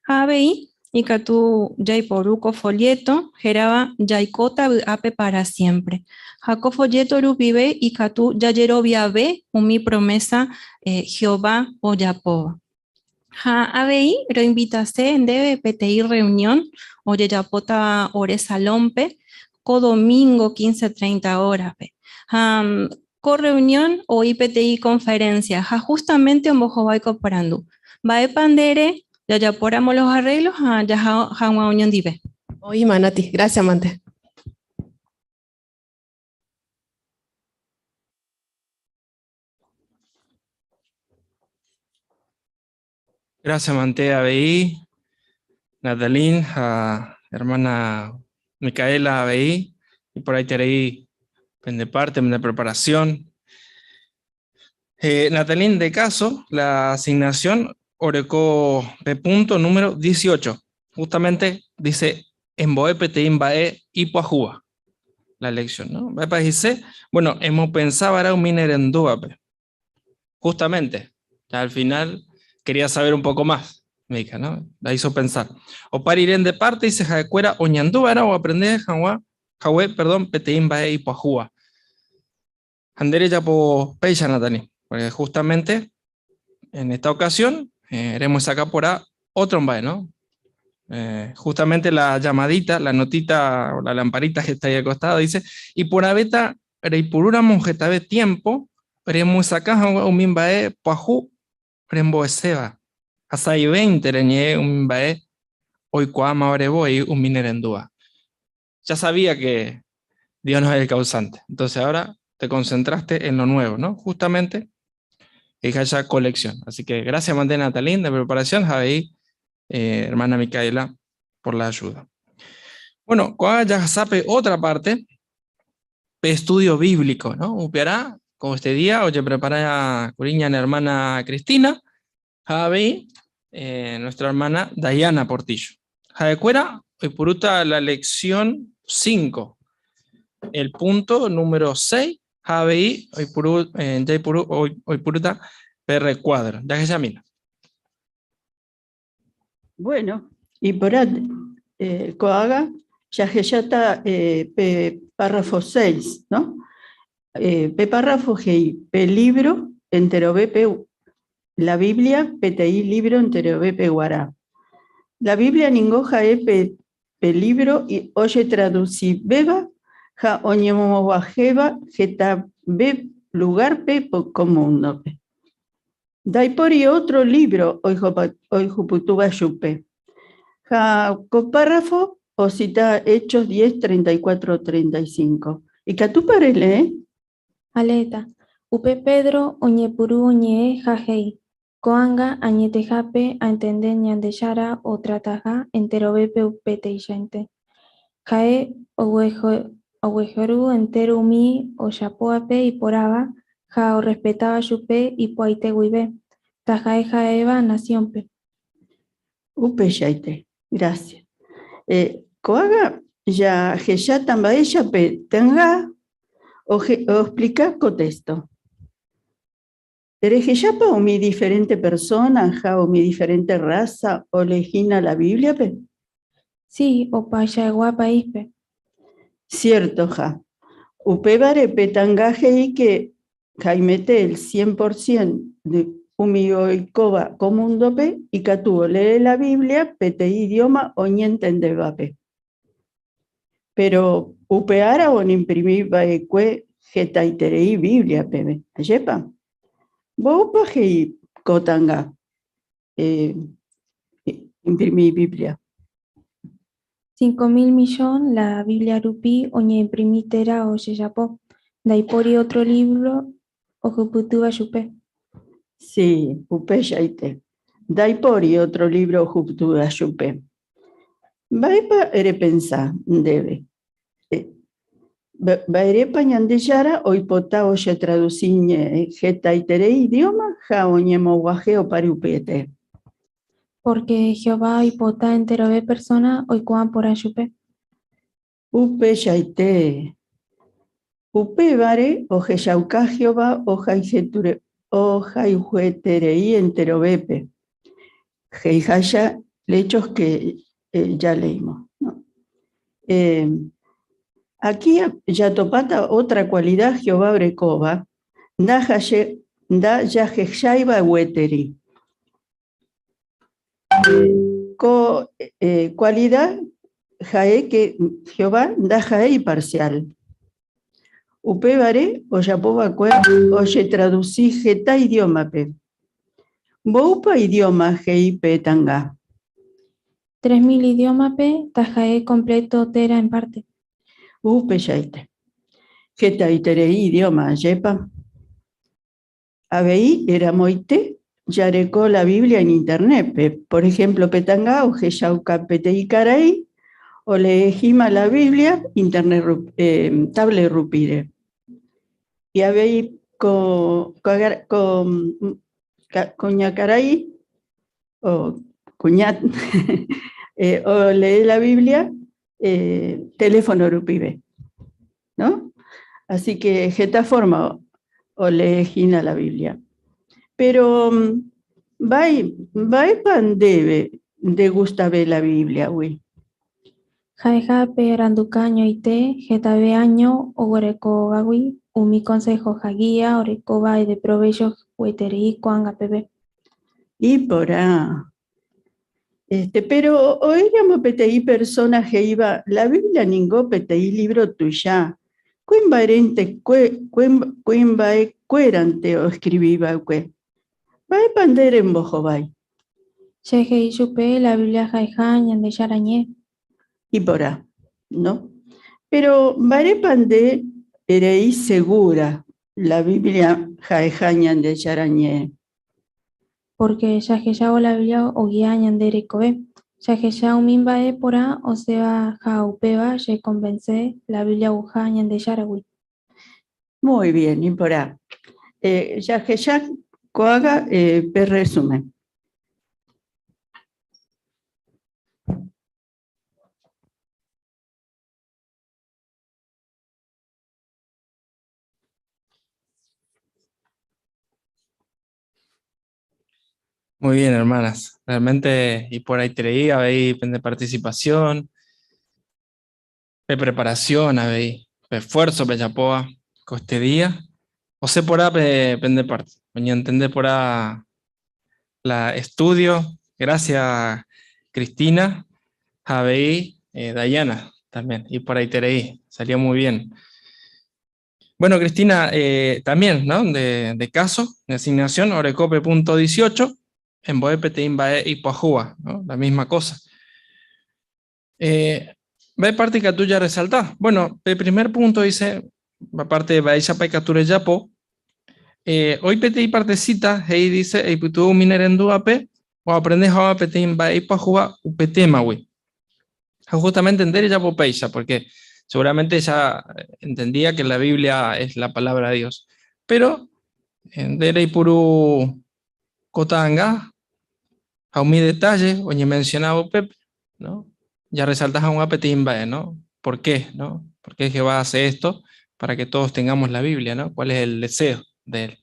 Ha avei ikatu jaiporu ko folléto hérava Jaikóta vy'ápe pára siémpre. Ha ko folléto rupive ikatu jajeroviave umi promésa eh, Jehová ojapóva. Ha avei roinvitase ndéve peteĩ rreunión ojejapótava ore salónpe ko domingo 15:30 órape. Ha ko rreunión oĩ peteĩ konferénsia ha hústamente ombohovái ko porandu, Mba'épa nde ere jajapóramo los arreglos ha jaha hag̃ua oñondive? Oĩma, Nati. Gracias, mante. Gracias, mante avei, Natalín ha hermana Micaela avei, iporãiterei pende parte, pende preparación. Eh, Natalín, de caso, la asignación oreko pe punto número 18. Justamente dice, embo'e peteĩ mba'e ipyahúva. La lección, ¿no? Mba'épa he'ise? Bueno, emopensava'erã umi nerendúvape. Justamente, al final quería saber un poco más, me dije, ¿no? La hizo pensar. Opa rire nde parte, dice ha'ekuéra oñandúva'erã oaprende hag̃ua, hague, perdón, peteĩ mba'e ipyahúva. Ha nde rejapo péicha, Natani, porque justamente en esta ocasión eh, remosaka porã otro mba'e, ¿no? Justamente la llamadita, la notita o la lamparita que está ahí acostado dice, iporãvéta reipurúramo hetave tiempo, remyesakã hag̃ua umi mba'e pyahu rembo'eséva, ha sa'ivéinte reñe'ẽ umi mba'e oikuaámavare voi umi nerendúva. Ya sabía que Dios no es el causante. Entonces ahora te concentraste en lo nuevo, ¿no? Justamente esa colección. Así que gracias, Mandé Natalín, de preparación, Javi, hermana Micaela, por la ayuda. Bueno, ya sabe otra parte, estudio bíblico, ¿no? Upeará, como este día, oye, prepara Curiña, hermana Cristina, Javi, nuestra hermana Dayana Portillo. Ha'ekuéra, oipuruta la lección 5, el punto número 6, Javi, oipuru, oipuruta PR cuadro. Ya que se mira. Bueno, y por ahí, ko'ág̃a, jahecháta pe párrafo 6, ¿no? Pe párrafo he'i, pe libro enterovépe, la Biblia, peteĩ libro enterovépe g̃uarã. La Biblia ningo ha'e pe, pe libro y ojetraducivéva ha oñemog̃uahẽva hetave lugarpe ko mundope. Ndaipóri otro libro oihupytýva chupe. Ha ko párrafo ocita Hechos 10, 34, 35. Ikatúpa relee? Aleéta. Upe Pedro oñepyrũ oñe'ẽ ha he'i. Ko'ág̃a añetehápe antende Ñandejára otrataha enterovépe peteĩchante. Ha'e oguerohory entero umi ojapóvape iporãva ha orrespetáva chupe ipy'aite guive, taha'e ha'éva naciónpe. Upeichaite, gracias. Ko'ág̃a jahecháta mba'éichapa tanga oexplica ko texto. Rehechápa umi diferente persona ha umi diferente raza oleehína la Biblia-pe? Sí, opaichagua paíspe. Cierto, ja. Upévare pe tanga he'i que haimete el 100% de umi oikóva ko mundope ikatu olee la Biblia peteĩ idioma oñentendévape. Pero upearã oñeimprimi va'ekue hetaiterei Biblia peve. Ajépa? Mboýpa he'i ko tanga imprimi Biblia? 5.000 millón la Biblia rupi oñeimprimi térã ojejapo. Ndaipóri otro libro ohupytýva chupe. Sí, upeichaite. Ndaipóri otro libro ohupytýva chupe. Mba'épa repensa ndéve? Mba'érepa Ñandejára oipota ojetraduci hetaiterei idioma ha oñemog̃uahẽ oparupiete? Porque Jehová oipota enterove persona oikuaa porã chupe. Upeichaite. Upévare ohechauka Jehová ohayhueterei enterovépe. He'iháicha hechos que ya leímos. ¿No? Aquí jatopáta otra cualidad Jehová orekóva, ndajahecháiva gueteri. Ko cualidad ha'e que Jehová ndaha'éi parcial. Upévare ojapova'ekue ojetraduci heta idiomape. Mboýpa idioma he'i pe tanga? 3.000 idiomape taha'e completo térã en parte. Upeichaite. Hetaiterei idioma, ajépa? Avei ramoite jareko la Biblia en internet. Por ejemplo, pe tanga ohechauka peteĩ karai oleehíma la Biblia internet tablet rupire. Y avei ko ko kuñakarai o kuña olee la Biblia teléfono rupive, ¿no? Así que esta forma oleehína la Biblia. Pero mba'épa ndéve ndegustave la Biblia gui. Ha'eha pe aranduka añoite hetave año oguerekóvagui umi consejo ha guía orekóva ideprovecho gueteri ko'ág̃a peve. Iporã. Este, pero oĩramo peteĩ persona he'íva, La Biblia ningo peteĩ libro tuicha, kuimba'erente kuimba'ekuérante oescribi va'ekue. Mba'épa nde rembohovái? Che he'i chupe la Biblia ha'eha Ñandejára ñe'ẽ. Iporã, no? Pero mba'érepa nde erei segura la Biblia ha'eha Ñandejára ñe'ẽ? Pórke jahechávo la Biblia ogia ñande rekove. Jahecha umi mba'e porã osẽva ha upéva chekonvense la Biblia ouha Ñandejáragui. Muy bien, iporã. Jahecha ko'ág̃a pe resumen. Muy bien, hermanas. Realmente, y por ahí te habéis de participación, de preparación, habéis de esfuerzo, pechapoa, coste día. O sé por ahí, pende parte. Oña entender por ahí la estudio. Gracias, Cristina, Javi, Dayana también. Y por ahí te Salió muy bien. Bueno, Cristina, también, ¿no? De caso, de asignación, Orecope punto 18, en Boepete, Imbae y Pajúa, ¿no? La misma cosa. Ve parte que tú ya resaltás. Bueno, el primer punto dice, aparte de Baisha Paikature Yapo, hoy PTI partecita, hey dice, ei putu minerendú ape, o aprendes a PT Imbae y Pajúa, UPT maui. Justamente entender Yapo Peisa, porque seguramente ya entendía que la Biblia es la palabra de Dios. Pero en Derei Puru Kotanga, a un mi detalle, oye mencionaba Pepe, ¿no? Ya resaltas a un apetimba, ¿no? ¿Por qué, no? ¿Por qué Jehová hace esto? Para que todos tengamos la Biblia, ¿no? ¿Cuál es el deseo de él?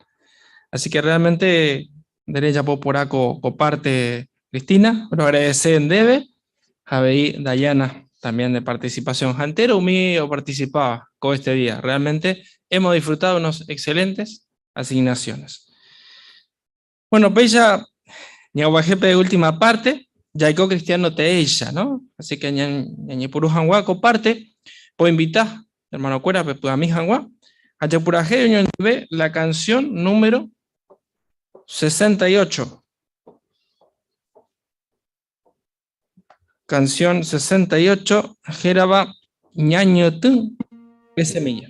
Así que realmente, derecha poporaco coparte Cristina, lo agradece en debe, Javi Dayana también de participación. Jantero mío participaba con este día. Realmente hemos disfrutado unas excelentes asignaciones. Bueno, pues ya, ñaubajepe de última parte, Yaiko Cristiano Teisha, ¿no? Así que ñañepuru janguá comparte, puedo invitar, hermano Cuera, pues a mi janguá, a Yapuraje, ñoñebe, la canción número 68. Canción 68, Jeraba Ñañotún, de semilla.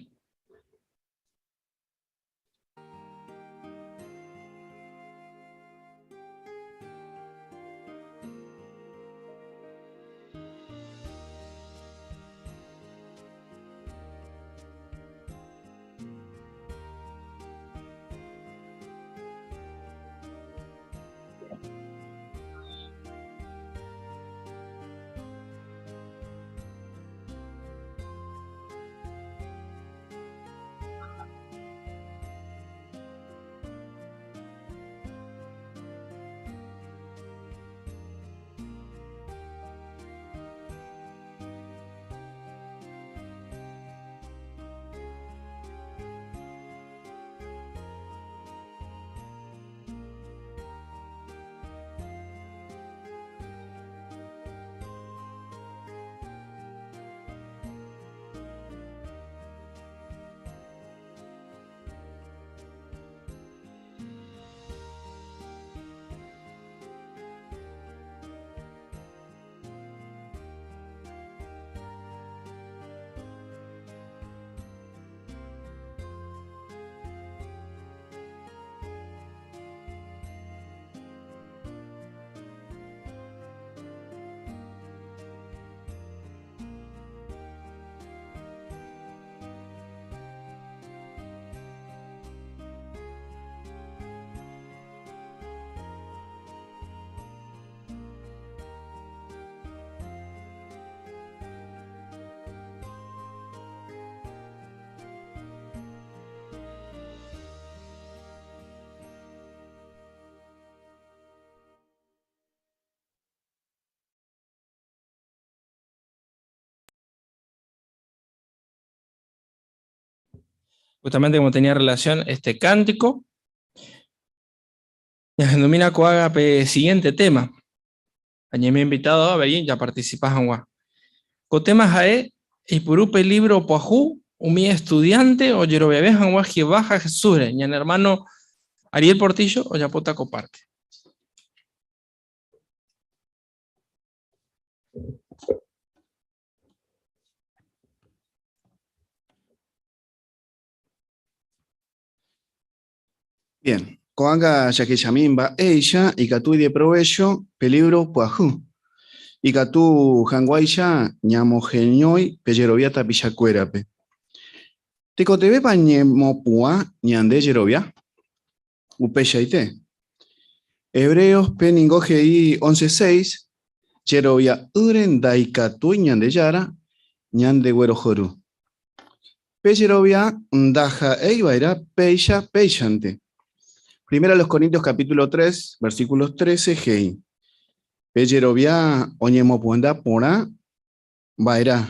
Justamente como tenía relación este cántico, y domina coaga pe siguiente tema. Añeime invitado avei japarticipa hag̃ua. Ko tema ha'e eipuru pe libro pyahu umi estudiante ojeroviave hag̃ua Jehová ha Jesúsre. Ñane hermano Ariel Portillo ojapóta ko parte. Bien, ko'ág̃a jahechami mba'éicha ikatu ideprovécho pe lívro pyahu. Ikatu hag̃uáicha ñamoheñói pe jerovia tapichakuérape. Tekotevẽpa ñemopu'ã ñande jerovia? Upeichaite. Hebréospe ningo he'i 11:6, Jerovia'ỹre ndaikatúi Ñandejára ñandeguerohory. Pe jerovia ndaha'eiva'erã péicha péichante. Primera a los Corintios capítulo 3, versículos 13 he'i, Pe jerovia oñemopyenda porã va'erã,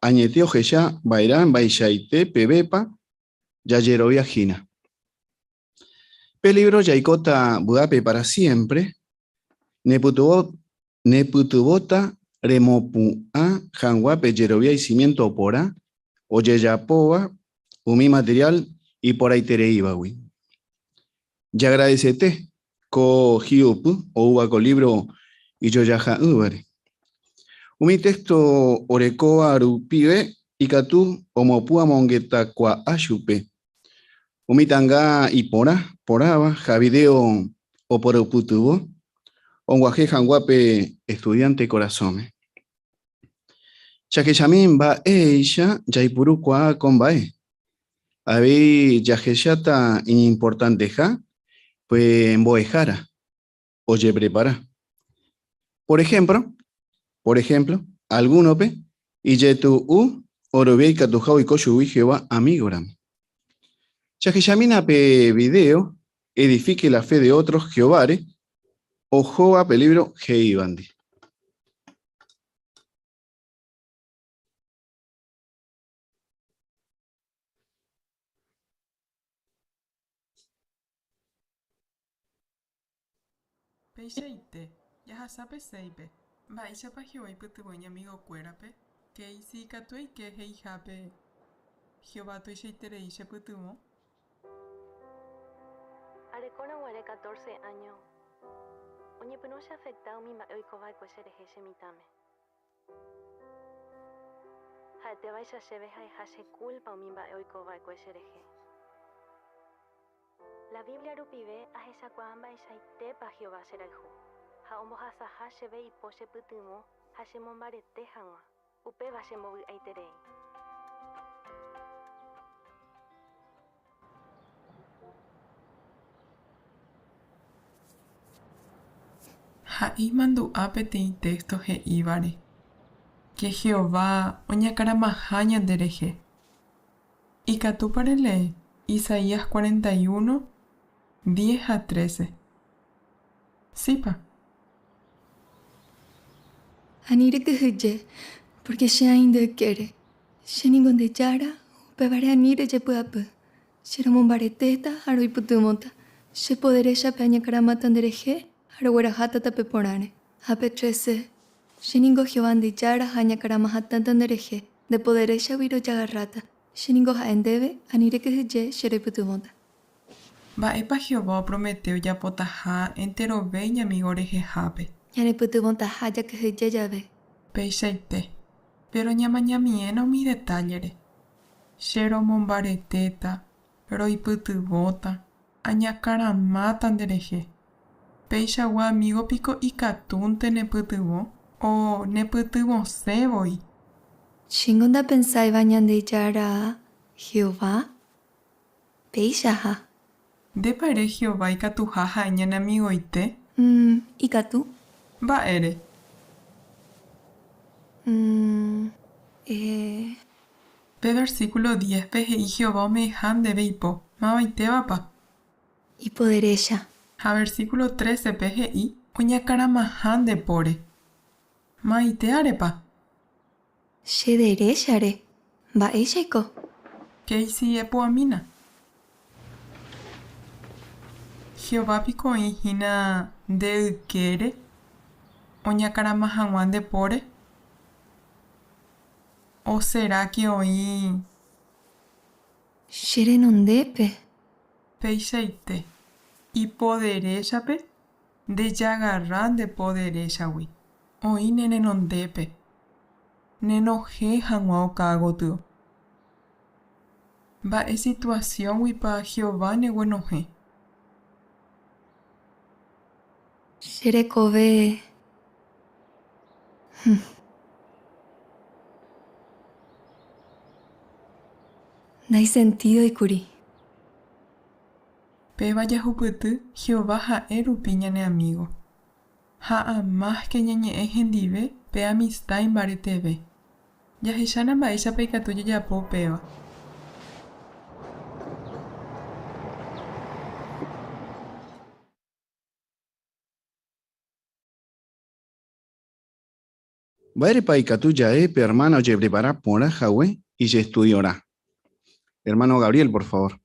añete ohecha va'erã mba'eichaite pevépa jajerovia hína. Pe libro Jaikóta vy'ápe para siempre nepytyvõta remopu'ã hag̃ua pe jerovia isimiénto porã ojejapóva umi materiál iporãitereívagui. Jagradesete ko hi'upy oúva ko lívro ijojaha'ỹvare. Umi téxto orekóva rupive ikatu omopu'ãmongetakuaa chupe. Umi ta'anga iporã porãva ha vidéo oporopytyvõ og̃uahẽ hag̃ua pe estudiánte korasõme. Jahechami mba'éicha jaipurukuaa ko mba'e. Avei jahecháta iñimportanteha pe mbo'ehára ojeprepara. Por ejemplo, por ejemplo, algúnope ijetu'u orovia ikatuha oiko chugui Jehová amígoramo. Jahechamína pe vidéo Edifique la fe de otros Jehováre, ohóva pe lívro he'ívandi. Peichaite, jahasa pe séipe. Mba'éichapa Jehová oipytyvõ iñamigokuérape? Casey ikatu eike he'ihápe, Jehová tuichaiterei chepytyvõ. Arekórõ guare catorce áño, oñepyrũ cheafekta umi mba'e oiko va'ekue cherehe che mitãme. Ha'etévaicha chéve ha'eha che kúlpa umi mba'e oiko va'ekue cherehe. La Biblia rupive ahechakuaa mba'eichaitépa Jehová cherayhu, ha ombohasaha chéve ipo chepytyvõ ha chemombarete hag̃ua. Upéva chembovy'aiterei. Ha imandu'a peteĩ téxto he'ívare ke Jehová oñakaramaha ñanderehe. Ikatúpa relee Isaías 41, 10 ha 13? Sípa. Ani rekyhyje, pórke che aĩ nde ykére. Che ningo nde Jára, upévare ani rejepy'apy. Che romombaretéta ha roipytyvõta. Che po deréchape añakaramáta nderehe ha rogueraháta tape porãre. Ha pe trece, Che ningo Jehová nde Jára ha añakarama hatãta nderehe, nde po deréchagui rojagarráta. Che ningo ha'e ndéve, ani rekyhyje, che roipytyvõta. Mba'épa Jehová opromete ojapotaha enterove iñamígo rehehápe? Ñanepytyvõtaha jakyhyje jave. Peichaite. Péro ñamañamiéna umi detállere. Che romombaretéta, roipytyvõta, añakãramáta nderehe. Peichagua amígo piko ikatúnte nepytyvõ o nepytyvõsẽ voi? Chéngo ndapensáiva Ñandejára Jehová péichaha. Ndépa ere Jehová ikatuha ha'e ñane amigoite? Mm, ikatu. Mba'ére? Mm, eh. Pe versíkulo diézpe he'i Jehová ome'ẽha ndéve ipo. Mavaitévapa? Ipo derécha. Ha versíkulo trécepe he'i oñakaramaha nde póre. Maite arepa? Che deréchare. Mba'éichaiko? Casey epu'ãmína. Jehová piko oĩ hína nde ykére? oñakarama hag̃ua nde póre? O sera ke oĩ. Che renondépe. Peichaite, ipo deréchape ndejagarra nde po deréchagui, oĩ ne renondépe, nenohẽ hag̃ua oka gotyo. Mba'e situasiónguipa Jehová neguenohẽ? Che rekove. Ndaisentídoi kuri. Péva jahupyty Jehová ha'e rupi ñane amígo. Ha amáske ñañe'ẽ hendive pe amista imbareteve. Jahechána mba'éichapa ikatu jajapo upéva. Mba'érepa ikatu ja'e pe ermána ojeprepara porã hague ijestudiorã? Ermáno Gabriel, por favor.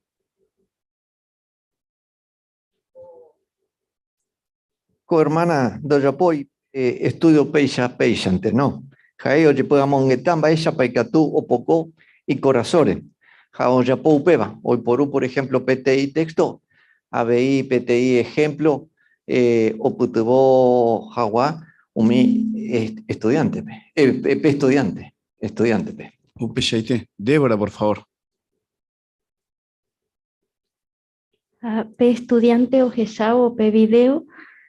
Ko ermána ndojapói estúdio péicha péichante, no. Ha'e ojepy'amongeta mba'éichapa ikatu opoko ikorasõre ha ojapo upéva. Oiporu por ehémplo peteĩ téxto, avei peteĩ ehémplo opytyvõ hag̃ua umi estudiántepe, pe estudiánte, estudiántepe. Upeichaite. Débora, por favor. Ha pe estudiante ohechávo pe video,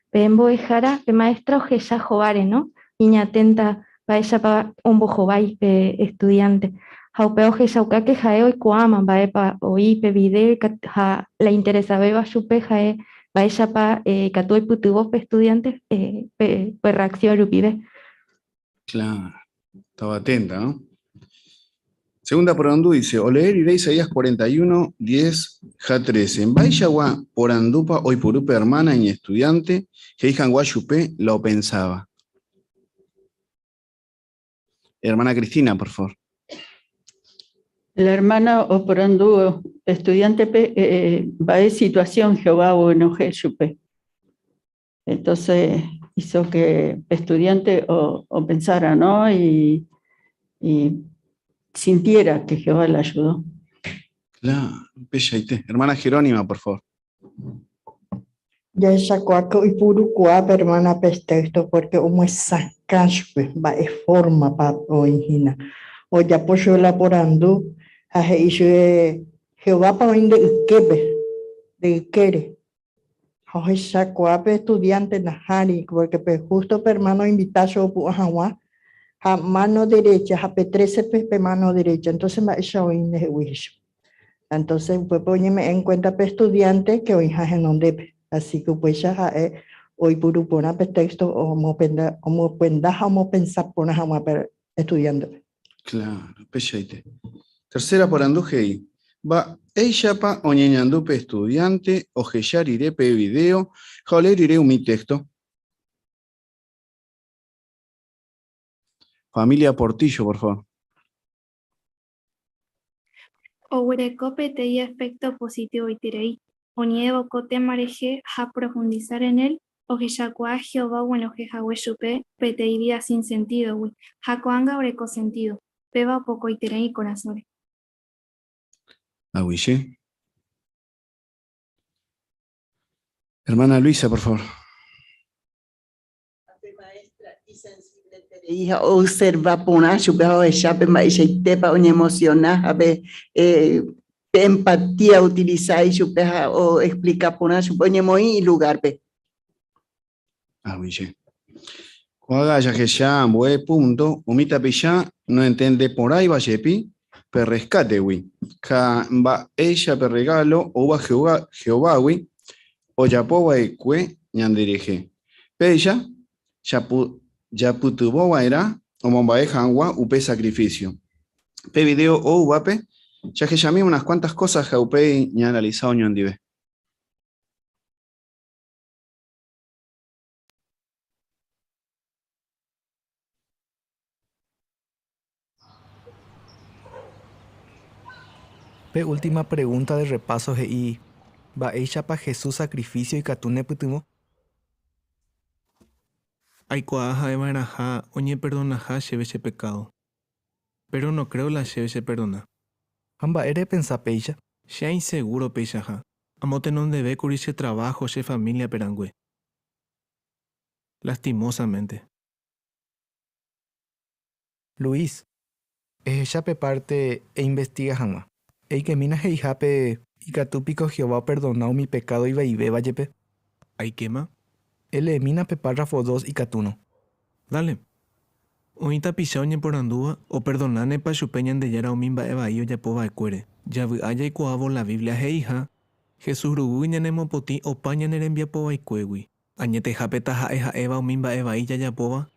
pe mbo'ehára, pe maestra ohecha hováre, no? Iñatenta mba'éichapa ombohovái pe estudiante. Ha upéva ohechauka ke ha'e oikuaáma mba'épa oĩ pe video ha la interesavéva chupe ha'e mba'éichapa ikatu oipytyvõ pe estudiante pe reacción rupive. Claro, estaba atenta, ¿no? Segunda porandu dice, oleer rire Isaías 41, 10 ha 13. Mba'eichagua porandúpa oipuru pe hermana iñestudiante he'i hag̃ua chupe la opensáva? Hermana Cristina, por favor. La hermana oporandu estudiante-pe mba'e situación Jehová oguenohẽ chupe. Entonces hizo que estudiante o pensara, ¿no? Y sintiera que Jehová la ayudó. Claro, peichaite. Hermana Jerónima, por favor. Jahechakuaa ko oipurukuaa pe hermana pe texto porque omyesakã chupe mba'e forma-pa oĩ hína. Ojapo chupe la porandu ha he'i chupe Jehovápa oĩ nde yképe, nde ykére. Ha ohechakuaa pe estudiante nahániri, porque pe justo pe hermano oinvita chupe opu'ã hag̃ua ha mano derecha ha pe 13-pe pe mano derecha. Entonces mba'éicha oĩ ndehegui he'i. Entonces upépe oñeme'ẽ en cuenta pe estudiante que oĩha henondépe. Así que upéicha ha'e oipuru porã pe texto omopyenda ha omopensa porã hag̃ua pe estudiante-pe. Claro, peichaite. Tercera porandu he'i, Mba'éichapa oñeñandu pe estudiante ohecha rire pe video ha olee rire umi texto? Familia Portillo, por favor. Oguereko peteĩ efecto positivoiterei, oñe'ẽvo ko tema rehe ha profundizar en él, ohechakuaa Jehová oguenohẽ hague chupe peteĩ vida sin sentido-gui, ha ko'ág̃a oreko sentido, péva opokoiterei ikorasõre. Aguyje. Hermana Luisa, por favor. Pe maestra isensibleterei ha oobserva porã chupe ha ohecha pe mba'eichaitépa oñemociona ha pe pe empatía outiliza ichupe ha oexplica porã chupe oñemoĩ ilugar-pe. Aguyje. Ko'ág̃a jahecha ambue punto umi tapicha noentendeporãiva jepi pe reskátegui ha mba'éicha pe regalo oúva Jehovágui ojapova'ekue ñanderehe. Péicha japytyvõva'erã omomba'e hag̃ua upe sakrifísio. Pe vidéo oúvape jahechami unas kuántas kósa ha upéi ñaanalisa oñondive. Pe última pregúnta de rrepáso he'i, Mba'éichapa Jesús sakrifísio ikatu nepytyvõ? Aikuaa ha'eva'erãha oñeperdonaha chéve che pekádo. Péro no kréo la chéve cheperdona. Ha mba'e repensa péicha? Che aĩ segúro peichaha. Amotenondeve kuri che traváho che famíliape rangue. Lastimosamente. Luis, ehecha pe párte Einvestiga hag̃ua. Eikemína he'ihápe ikatu piko Jehová operdona umi pekádo ivaivéva jepe? Aikéma? Eleemína pe párrafo dos ikatúrõ. Dale. Oĩ tapicha oñeporandúva, Operdonánepa chupe Ñandejára umi mba'e vai ojapo va'ekuére? Javy'a jaikuaávo la Biblia he'iha, Jesús ruguy ñanemopotĩ opa ñane rembiapo vaikuégui. Añetehápe taha'e ha'éva umi mba'e vai jajapóva,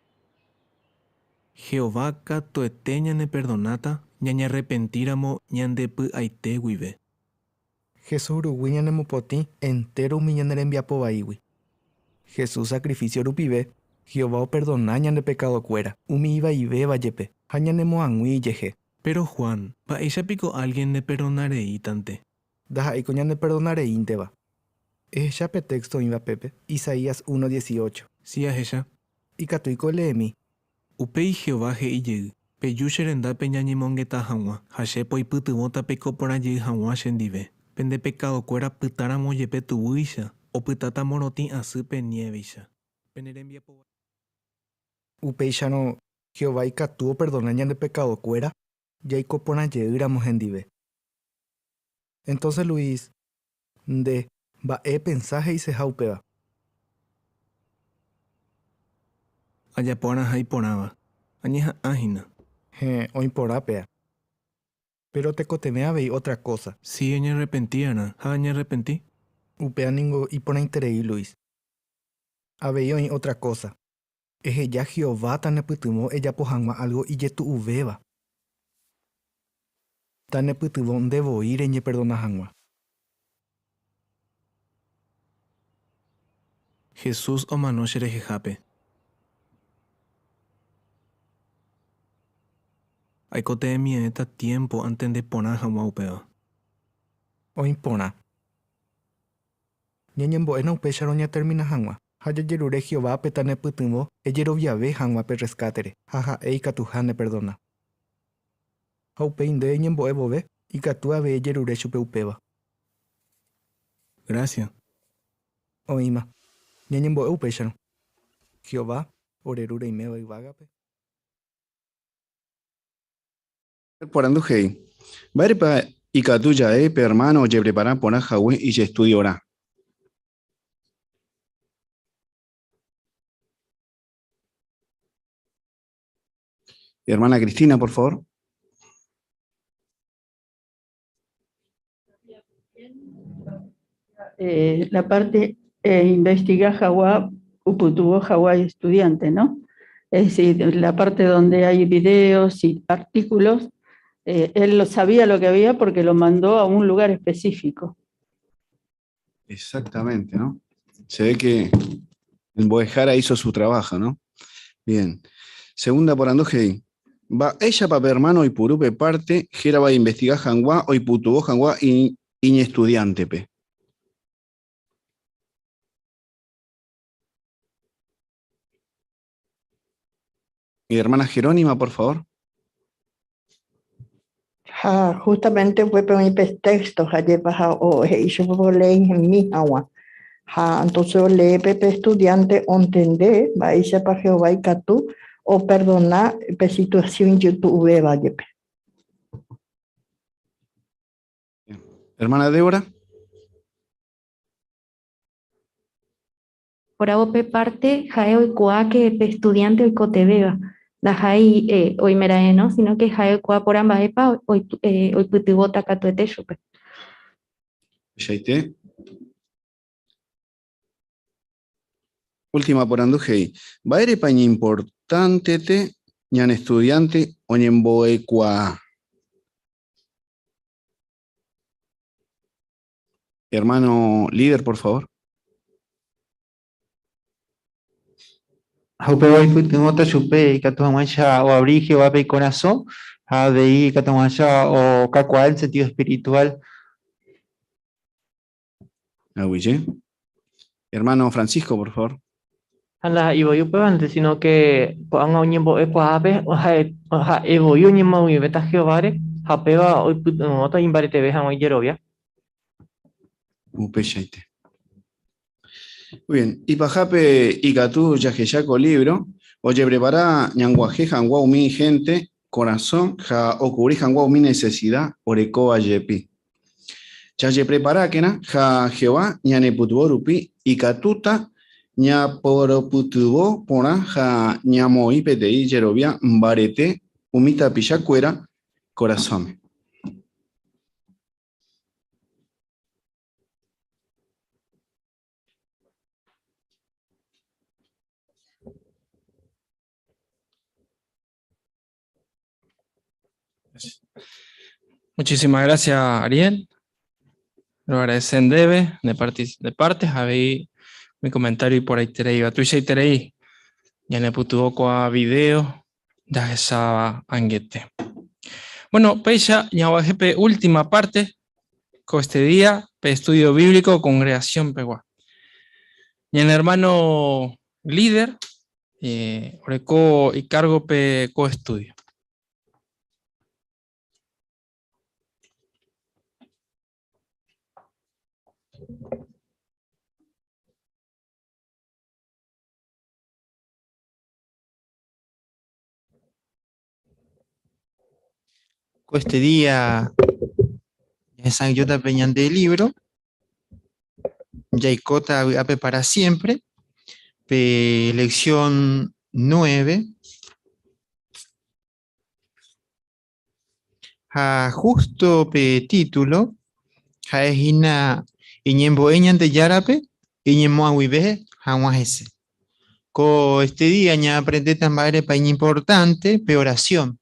Jehová katuete ñaneperdonáta ñañarrepentíramo ñande py'aite guive. Jesús ruguy ñanemopotĩ entéro umi ñane rembiapo vaígui. Jesús sakrifísio rupive, Jehová operdona ñande pekadokuéra, umi ivaivéva jepe, ha ñanemoag̃ui ijehe. Péro Juan, mba'éicha piko álgien neperdona reítante? Ndaha'éiko ñaneperdona reínteva. Ehecha pe téxto oĩva pépe, Isaías uno, dieciocho. Si ahecha. Ikatúiko eleemi. Upéi Jehová he'i jey, Peju che rendápe ñañemongeta hag̃ua, ha che poipytyvõta peiko porã jey hag̃ua chendive. Pende pekadokuéra pytãramo jepe tuguýicha, opytáta morotĩ asy pe niéveicha. Pene rembiapo vai. Upéicharõ, Jehová ikatu operdona ñande pekadokuéra jaiko porã jeýramo hendive. Entonces Luis, nde, mba'e epensa he'iseha upéva? Ajapo arãha iporãva. Añeha'ã hína. Héẽ, oĩ porã péa. Péro tekotevẽ avei ótra kósa. Si, añarrepenti arã. Ha añarrepenti? Upéva ningo iporãiterei, Luis. Avei oĩ ótra kósa. Eheja Jehová tanepytyvõ ejapo hag̃ua álgo ijetu'uvéva. Tanepytyvõ nde voi reñeperdona hag̃ua. Jesús omano che rehehápe. Aikotevẽmiẽta tiémpo antende porã hag̃ua upéva. Oĩ porã. Ñañembo'éna upéicharõ ñatermina hag̃ua, ha jajerure Jehovápe tanepytyvõ ejeroviave hag̃ua pe rreskátere ha ha'e ikatuha neperdona. Ha upéi nde eñembo'e vove, ikatu avei ejerure chupe upéva. Grásia. Oĩma. Ñañembo'e upéicharõ. Jehová, ore Ru reiméva yvágape. Porandu he'i, Mba'érepa ikatu ja'e pe ermáno ojeprepara porã hague ijestudiorã? Hermana Cristina, por favor. Eh, la parte eh, investiga hag̃ua upytuvo hag̃ua estudiante, ¿no? Es decir, la parte donde hay videos y artículos, eh, él lo sabía lo que había porque lo mandó a un lugar específico. Exactamente, ¿no? Se ve que el Boejara hizo su trabajo, ¿no? Bien. Segunda porandu he'i. Mba'éichapa pe hermano oipuru pe parte hérava Investiga hag̃ua oipytyvõ hag̃ua iñestudiántepe? Hermana Jerónima, por favor. Ha justamente upépe oĩ pe texto jajépa ha he'i chupe oleemi hag̃ua. Ha entonces olee pe pe estudiante ontende mba'éichapa Jehová ikatu operdona pe situación ijetu'uvéva jepe. Hermana Débora. Poravo pe parte ha'e oikuaa ke pe estudiante oikotevẽva, ndaha'éi oimeraẽ no, sino ke ha'e oikuaa porã mba'épa oipytyvõta katuete chupe. Peichaite. Última porandu he'i, Mba'érepa iñimportantete ñane estudiante oñembo'ekuaa? Hermano líder, por favor. Ha upéva oipytyvõta chupe ikatu hag̃uáicha oavri Jehovápe ikorasõ ha avei ikatu hag̃uáicha okakuaa en sentido espiritual. Aguyje. Hermano Francisco, por favor. Ha ndaha'éi voi upévante, síno ke ko'ág̃a oñembo'ekuaápe ha'e voi oñemoag̃uivéta Jehováre ha upéva oipytyvõta imbareteve hag̃ua ijerovia. Upeichaite. Muy bien, ipahápe ikatu jahecha ko lívro ojeprepara ñag̃uahẽ hag̃ua umi hénte korasõ ha okuvri hag̃ua umi nesesida orekóva jepi. Jajepreparákena ha Jehová ñanepytyvõ rupi ikatúta ñaporopytyvõ porã ha ñamoĩ peteĩ jerovia mbarete umi tapichakuéra korasõme. Muchísimas gracias, Ariel. Lo agradecen debe, de parte, de parte, Javi, mi comentario y por ahí tereí, tuichaiterei, ñanepytyvõ ko'ã video, jahecháva angete. Bueno, péicha ñaguahẽ pe última parte ko este día, pe estudio bíblico congregación pegua. Ñane hermano líder oreko icargo pe ko estudio. Ko este día ñahesa'ỹijóta pe ñande libro Jaikóta vy'ápe para siempre, pe lección 9. Ha justo pe título ha'e hína Iñembo'e Ñandejárape iñemoag̃uive hag̃ua hese. Ko este día ñaaprendéta mba'érepa iñimportánte pe oración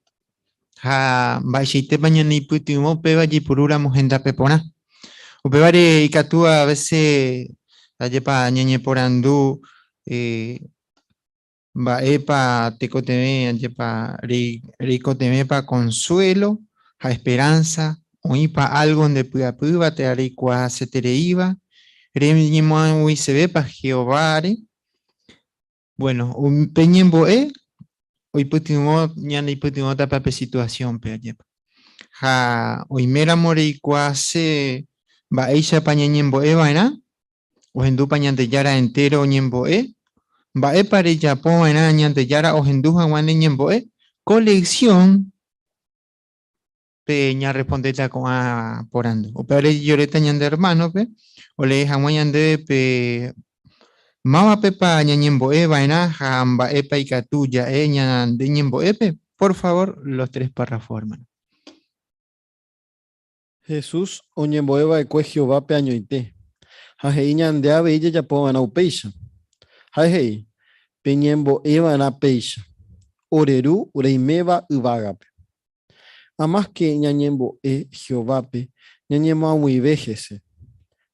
ha mba'eichaitépa ñaneipytyvõ péva jaipurúramo hendápe porã. Upévare ikatu a vése ajépa ñañeporandu Mba'épa tekotevẽ ajépa reikotevẽpa consuelo ha esperanza? Oĩpa algo ndepy'apýva térã reikuaasetereíva? Reñemoag̃uisevépa Jehováre? Bueno, pe ñembo'e oipytyvõ ñaneipytyvõtapa pe situación-pe ajépa. Ha oiméramo reikuaase mba'éichapa ñañembo'e va'erã, Ohendúpa Ñandejára entéro oñembo'e? Mba'épa rejapo va'erã Ñandejára ohendu hag̃ua ne ñembo'e? Ko leksión pe ñarrespondéta ko'ã porandu. Upévare jajoréta ñande ermánope olee hag̃ua ñandéve pe mávapepa ñañembo'e va'erã ha mba'épa ikatu ja'e ñande ñembo'épe. Por favor, los tres párrafos, hermano. Jesús oñembo'e va'ekue Jehovápe añoite, ha he'i ñande avei jajapo va'erã upéicha. Ha'e he'i, Peñembo'e va'erã péicha, Ore Ru reiméva yvágape. Amáske ñañembo'e Jehovápe, ñañemoag̃uive hese.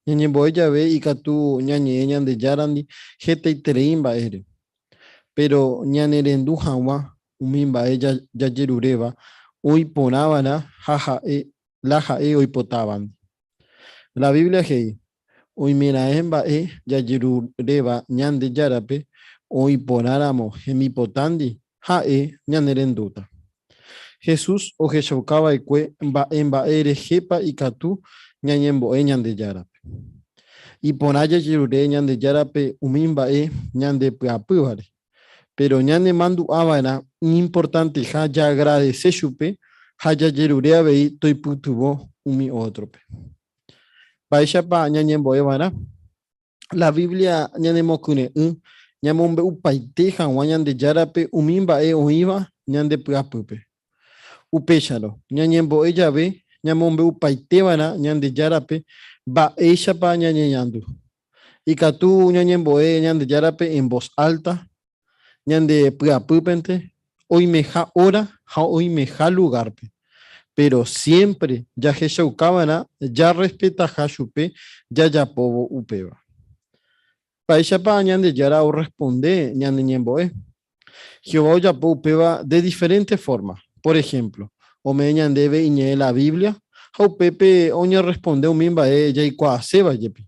Ñañembo'e jave ikatu ñañe'ẽ Ñandejárandi hetaiterei mba'ére. Péro ñanerendu hag̃ua umi mba'e jajeruréva oĩ porãva'erã ha ha'e la ha'e oipotávandi. La Biblia he'i, Oimeraẽ mba'e jajeruréva Ñandejárape oĩ porãramo hembipotándi, ha'e ñanerendúta. Jesús ohechauka va'ekue mba'e mba'e rehépa ikatu ñañembo'e Ñandejárape. Iporã jajerure Ñandejárape umi mba'e ñandepy'apývare, péro ñanemandu'a va'erã iñimportanteha jaagradese chupe ha jajerure avei toipytyvõ umi ótrope. Mba'éichapa ñañembo'e va'erã? La Biblia ñanemokyre'ỹ ñamombe'upaite hag̃ua Ñandejárape umi mba'e oĩva ñande py'apýpe. Upéicharõ, ñañembo'e jave ñamombe'upaite va'erã Ñandejárape mba'éichapa ñañeñandu. Ikatu ñañembo'e Ñandejárape en vos álta, ñande py'apýpente, oimeha óra ha oimeha lugárpe. Péro siémpre jahechauka va'erã jarrespetaha chupe jajapóvo upéva. Mba'éichapa Ñandejára orresponde ñane ñembo'e? Jehová ojapo upéva de diferénte fórma. Por ehémplo, ome'ẽ ñandéve Iñe'ẽ la Biblia ha upépe oñerresponde umi mba'e jaikuaaséva jepi.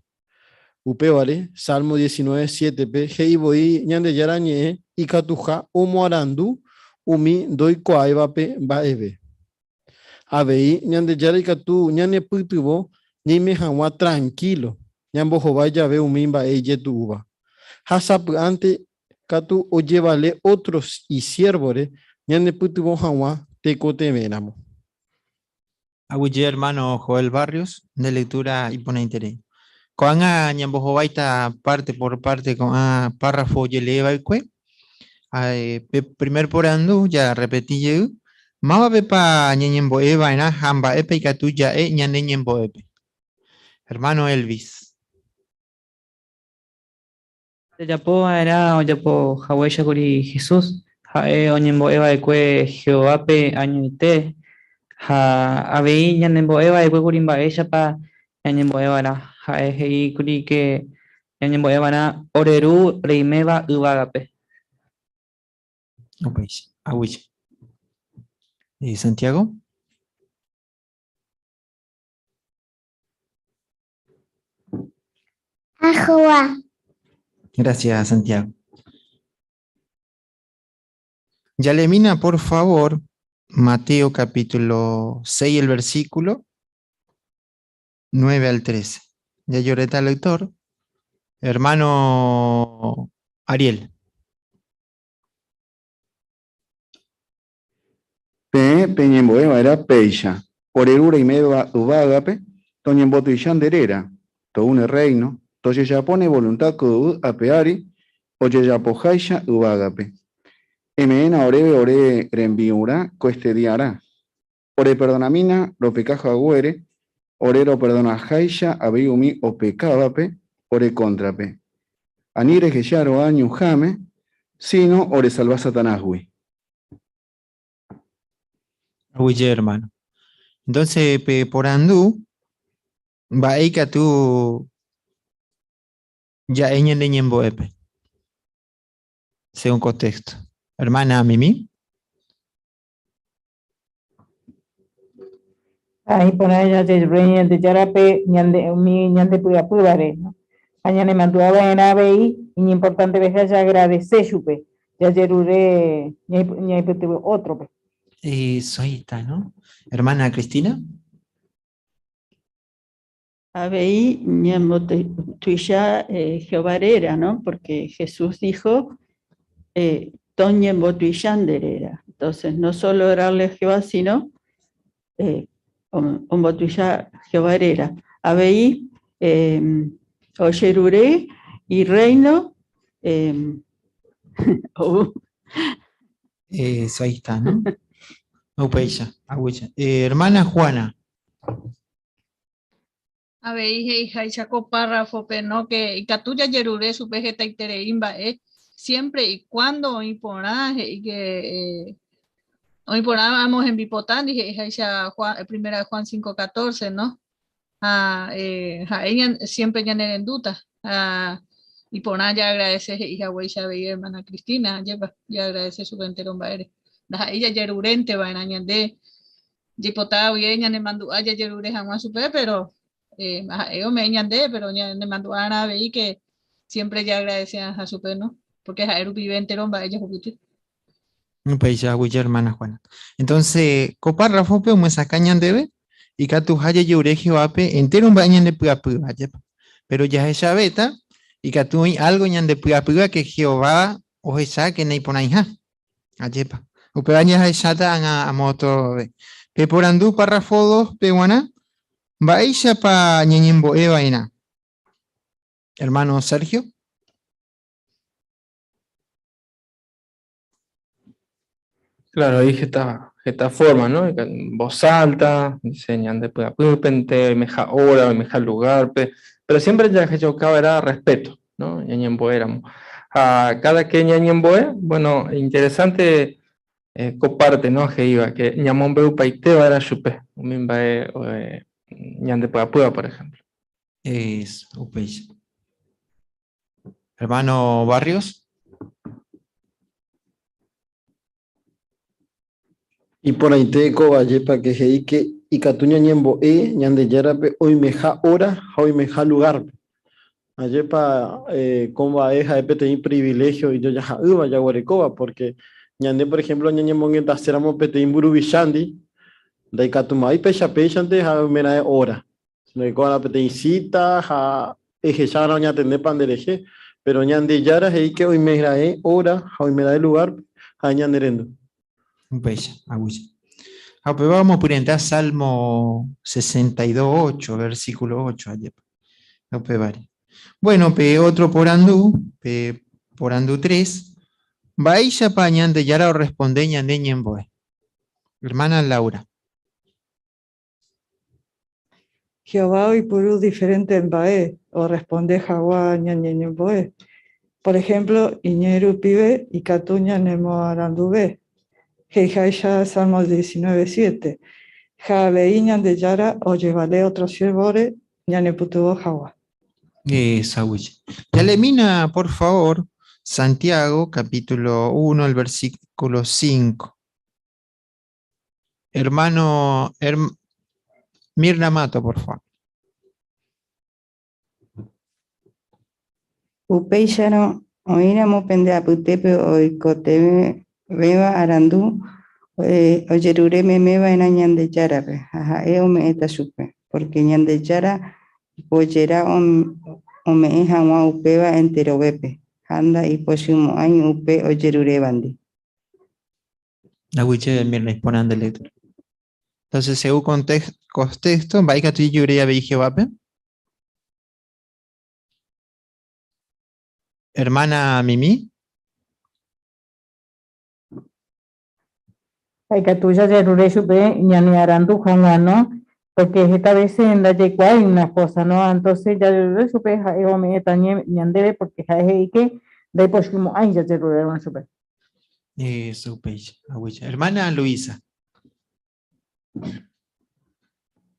Upévare, Salmo 19, 7-pe he'i voi Ñandejára Ñe'ẽ ikatuha omoarandu umi ndoikuaáivape mba'eve. Avei, Ñandejára ikatu ñanepytyvõ ñaime hag̃ua trankílo ñambohovái jave umi mba'e ijetu'úva. Ha sapy'ánte katu ojevale ótro isiérvore ñanepytyvõ hag̃ua tekotevẽramo. Aguyje hermano Joel Barrios, nde lectura iporãiterei. Ko'ág̃a ñambohováita parte por parte ko'ã párrafo ojeleeva'ekue. Pe primer porandu jarrepeti jey, Mávapepa ñañembo'eva'erã ha mba'épa ikatu ja'e ñane ñembo'épe? Hermano Elvis. Jajapo va'erã ojapo haguéicha kuri Jesús, ha'e oñembo'e va'ekue Jehovápe añoite ha avei ñanembo'e va'ekue kuri mba'éichapa ñañembo'e va'erã. Ha'e he'i kuri ke ñañembo'e va'erã ore Ru reiméva yvágape. Upéicha, aguyje. Santiago. Ajua. Gracias, Santiago. Yalemina, por favor, Mateo capítulo 6, el versículo 9 al 13. Ya lloreta al lector. Hermano Ariel. Peẽ peñembo'e va'erã péicha, Ore Ru reiméva yvágape, toñembotuicha nde réra, tou ne rréino, tojejapo ne volunta ko yvy ape ári, ojejapoháicha yvágape. Eme'ẽna oréve ore rembi'urã ko este diarã. Oreperdonamína ropeka haguére, ore roperdonaháicha avei umi opekávape ore kóntrape. Ani rehecha ro'a ñuhãme, síno oresalva Satanásgui. Aguyje, hermano. Entonces, pe porandu, mba'e ikatu ja'e ñande ñembo'épe, según contexto. Hermana Mimi. Ha iporã jajerure Ñandejárape ñande umi ñandepy'apývare, ¿no? Ha ñanemandu'a va'erã avei iñimportanteveha jaagradese chupe, jajerure ñaipytyvõ ótrope. Eso ahí está, ¿no? Hermana Cristina. Avei ñambotuicha Jehová réra, ¿no? Porque Jesús dijo, toñembotuicha nde réra. Entonces, no solo orarle a Jehová, sino ombotuicha Jehová réra. Avei ojerure irréino ou. Eso ahí está, ¿no? Upéicha, aguyje. Hermana Juana. Avei he'iháicha ko párrafope, no, ke ikatu jajerure chupe hetaiterei mba'e, siempre y cuando oĩ porã, he'i ke oĩ porã amo hembipota, ndi he'iháicha Juan, primera de Juan 5:14, no? Ha ha'e siempre ñanerendúta, ha iporã jaagradece he'i haguéicha avei hermana Cristina, ajépa, jaagradece chupe entero mba'ére. Ndaha'éi jajerurénte va'erã ñande Jaipota guive ñanemandu'a jajerure hag̃ua chupe, péro ha'e ome'ẽ ñande, péro ñanemandu'arã avei ke siémpre jaagradese va'erã chupe, no? Pórke ha'e rupive entéro mba'e jahupyty. Upéicha aguyje hermana Juana. Entonces, ko párrafope omyesakã ñandéve ikatuha jajerure Jehovápe entéro mba'e ñandepy'apýva, ajépa. Péro jahechavéta ikatu oĩ álgo ñandepy'apýva ke Jehová ohecha ke naiporãiha. Ajépa. Upéva jahecháta ág̃a amo ótrove. Peporandu párrafo dóspe g̃uarã, Mba'éichapa ñañembo'e va'erã? Hermano Sergio. Claro, ahí heta, heta forma, ¿no? En voz alta, dice ñande py'apýpente, oimeha hora, oimeha lugarpe, pero siempre jahechauka era respeto, ¿no? Ñañembo'éramo. Ha cada que ñañembo'e, bueno, interesante eh, ko parte, ¿no? He'íva, que ñamombe'upaiteva'erã chupe umi mba'e eh, ñandepy'apýva, por ejemplo. Es upéicha. Hermano Barrios. Iporãite ko vallépa ke he'i ke ikatu ñañembo'e Ñandejárape oimeha óra ha oimeha lugárpe. Ajépa ko mba'e ha'e peteĩ priviléhio ijojaha'ỹva jaguerekóva, pórke ñande por ehémplo ñañemongetaséramo peteĩ mburuvichándi, ndaikatumo'ãi péicha péichante ha oimeraẽ óra, síno oiko va'erã peteĩ síta ha ehechava'erã oñatendépa nderehe, péro Ñandejára he'i ke oimeraẽ óra ha oimeraẽ lugárpe ha'e ñanerendu. Upéicha, aguyje. Ha upéva omopyrenda Salmo 62, 8, versículo 8, ajépa. Upévare. Bueno, pe otro porandu, pe porandu 3, mba'éichapa Ñandejára orresponde ñande ñembo'e? Hermana Laura. Jehová oipuru diferente mba'e orresponde hag̃ua ñane ñembo'e. Por ejemplo, iñe'ẽ rupive ikatu ñanemoaranduve, he'iháicha Salmos 19, 7, ha avei Ñandejára ojevale ótro siérvore ñanepytyvõ hag̃ua. Eso, aguyje. Yalemina, por favor, Santiago, capítulo 1, el versículo 5. Hermano Mirna Mato, por favor. Upéicharõ, oĩramo pende apytépe oikotevẽva arandu, ojerure meme va'erã Ñandejárape, ha ha'e ome'ẽta chupe, pórke Ñandejára ipojera ome'ẽ hag̃ua upéva enterovépe, ha ndaipochymo'ãi upe ojerurévandi. Aguyje Mirna iporã nde lectura. Entonces, según contexto, mba'éikatu ijerure avei Jehovápe? Hermana Mimi. Ha ikatu jajerure chupe ñanearandu hag̃ua, no? Porque heta vece ndajaikuaái una cosa, no? Entonces jajerure chupe ha'e ome'ẽta ñandéve porque ha'e he'íke ndaipochymo'ãi jajerurérõ chupe. Eso, upéicha, aguyje. Hermana Luisa.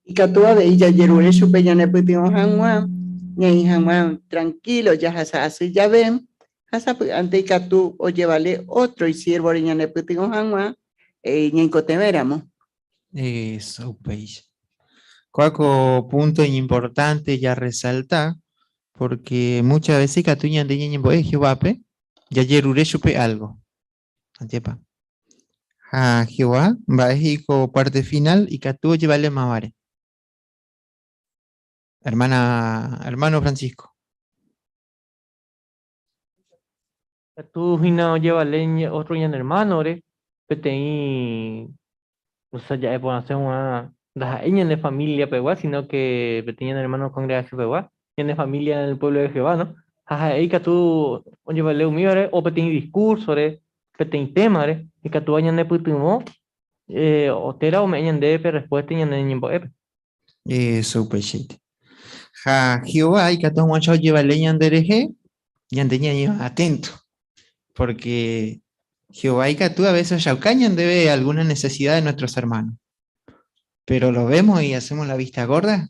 Ikatu avei jajerure chupe ñanepytyvõ hag̃ua, ñaĩ hag̃ua trankílo jahasa asy jave, ha sapy'ánte ikatu ojevale ótro isiérvore ñanepytyvõ hag̃ua ñaikotevẽramo. Eso, upéicha. Kóa ko punto iñimportánte jarresalta, porque muchas veces ikatu ñande ñañembo'e Jehovápe jajerure chupe algo. Ajépa. Ha Jehová, mba'e he'i ko parte final ikatu ojevale mávare. Hermana, hermano Francisco. Ikatu hína ojevale otro ñane hermano-re peteĩ, o sea, ja'e porãse hag̃ua ndaha'éi ñane familia pegua, sino que peteĩ ñane hermano congregación pegua, ñane familia en el pueblo de Jehová, no? Ha ha'e ikatu ojevale umívare o peteĩ discurso-re, peteĩ tema-re, ikatúva ñanepytyvõ térã ome'ẽ ñandéve pe respuesta ñane ñembo'épe. Eso upeichaite. Ha Jehová ikatu hag̃uáicha ojevale ñanderehe, ñande ñañe'ẽ atento. Porque Jehová ikatu a veces ohechauka ñandéve alguna necesidad de nuestros hermanos. Pero lo vemos y hacemos la vista gorda.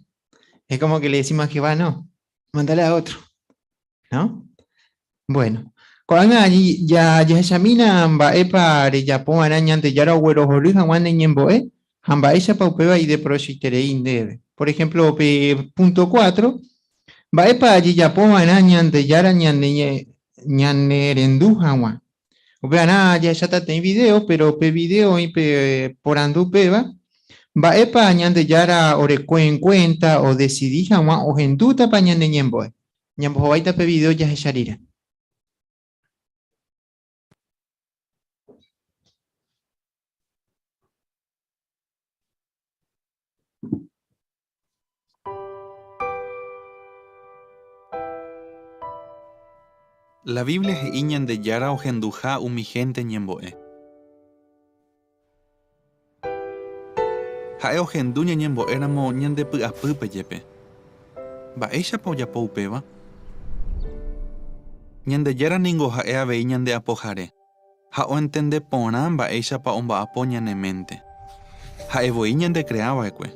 Es como que le decimos a Jehová, no, mándale a otro. ¿No? Bueno, ko'ág̃a jahechamína mba'épa rejapo va'erã Ñandejára oguerohory hag̃ua ne ñembo'e ha mba'éichapa upéva ideprovechoiterei ndéve. Por ejemplo, pe punto 4, mba'épa jajapo va'erã Ñandejára ñanerendu hag̃ua. Upearã jahecháta peteĩ vidéo, péro pe vidéo oĩ pe porandu péva, Mba'épa Ñandejára oreko enkuénta odesidi hag̃ua ohendútapa ñane ñembo'e? Ñambohováita pe vidéo jahecha rire. La Biblia he'i Ñandejára ohenduha umi hénte ñembo'e. Ha'e ohendu ñañembo'éramo ñande py'apýpe jepe. Mba'éichapa ojapo upéva? Ñandejára ningo ha'e avei ñande Apohare, ha oentende porã mba'éichapa omba'apo ñane ménte. Ha'e voi ñandekrea va'ekue.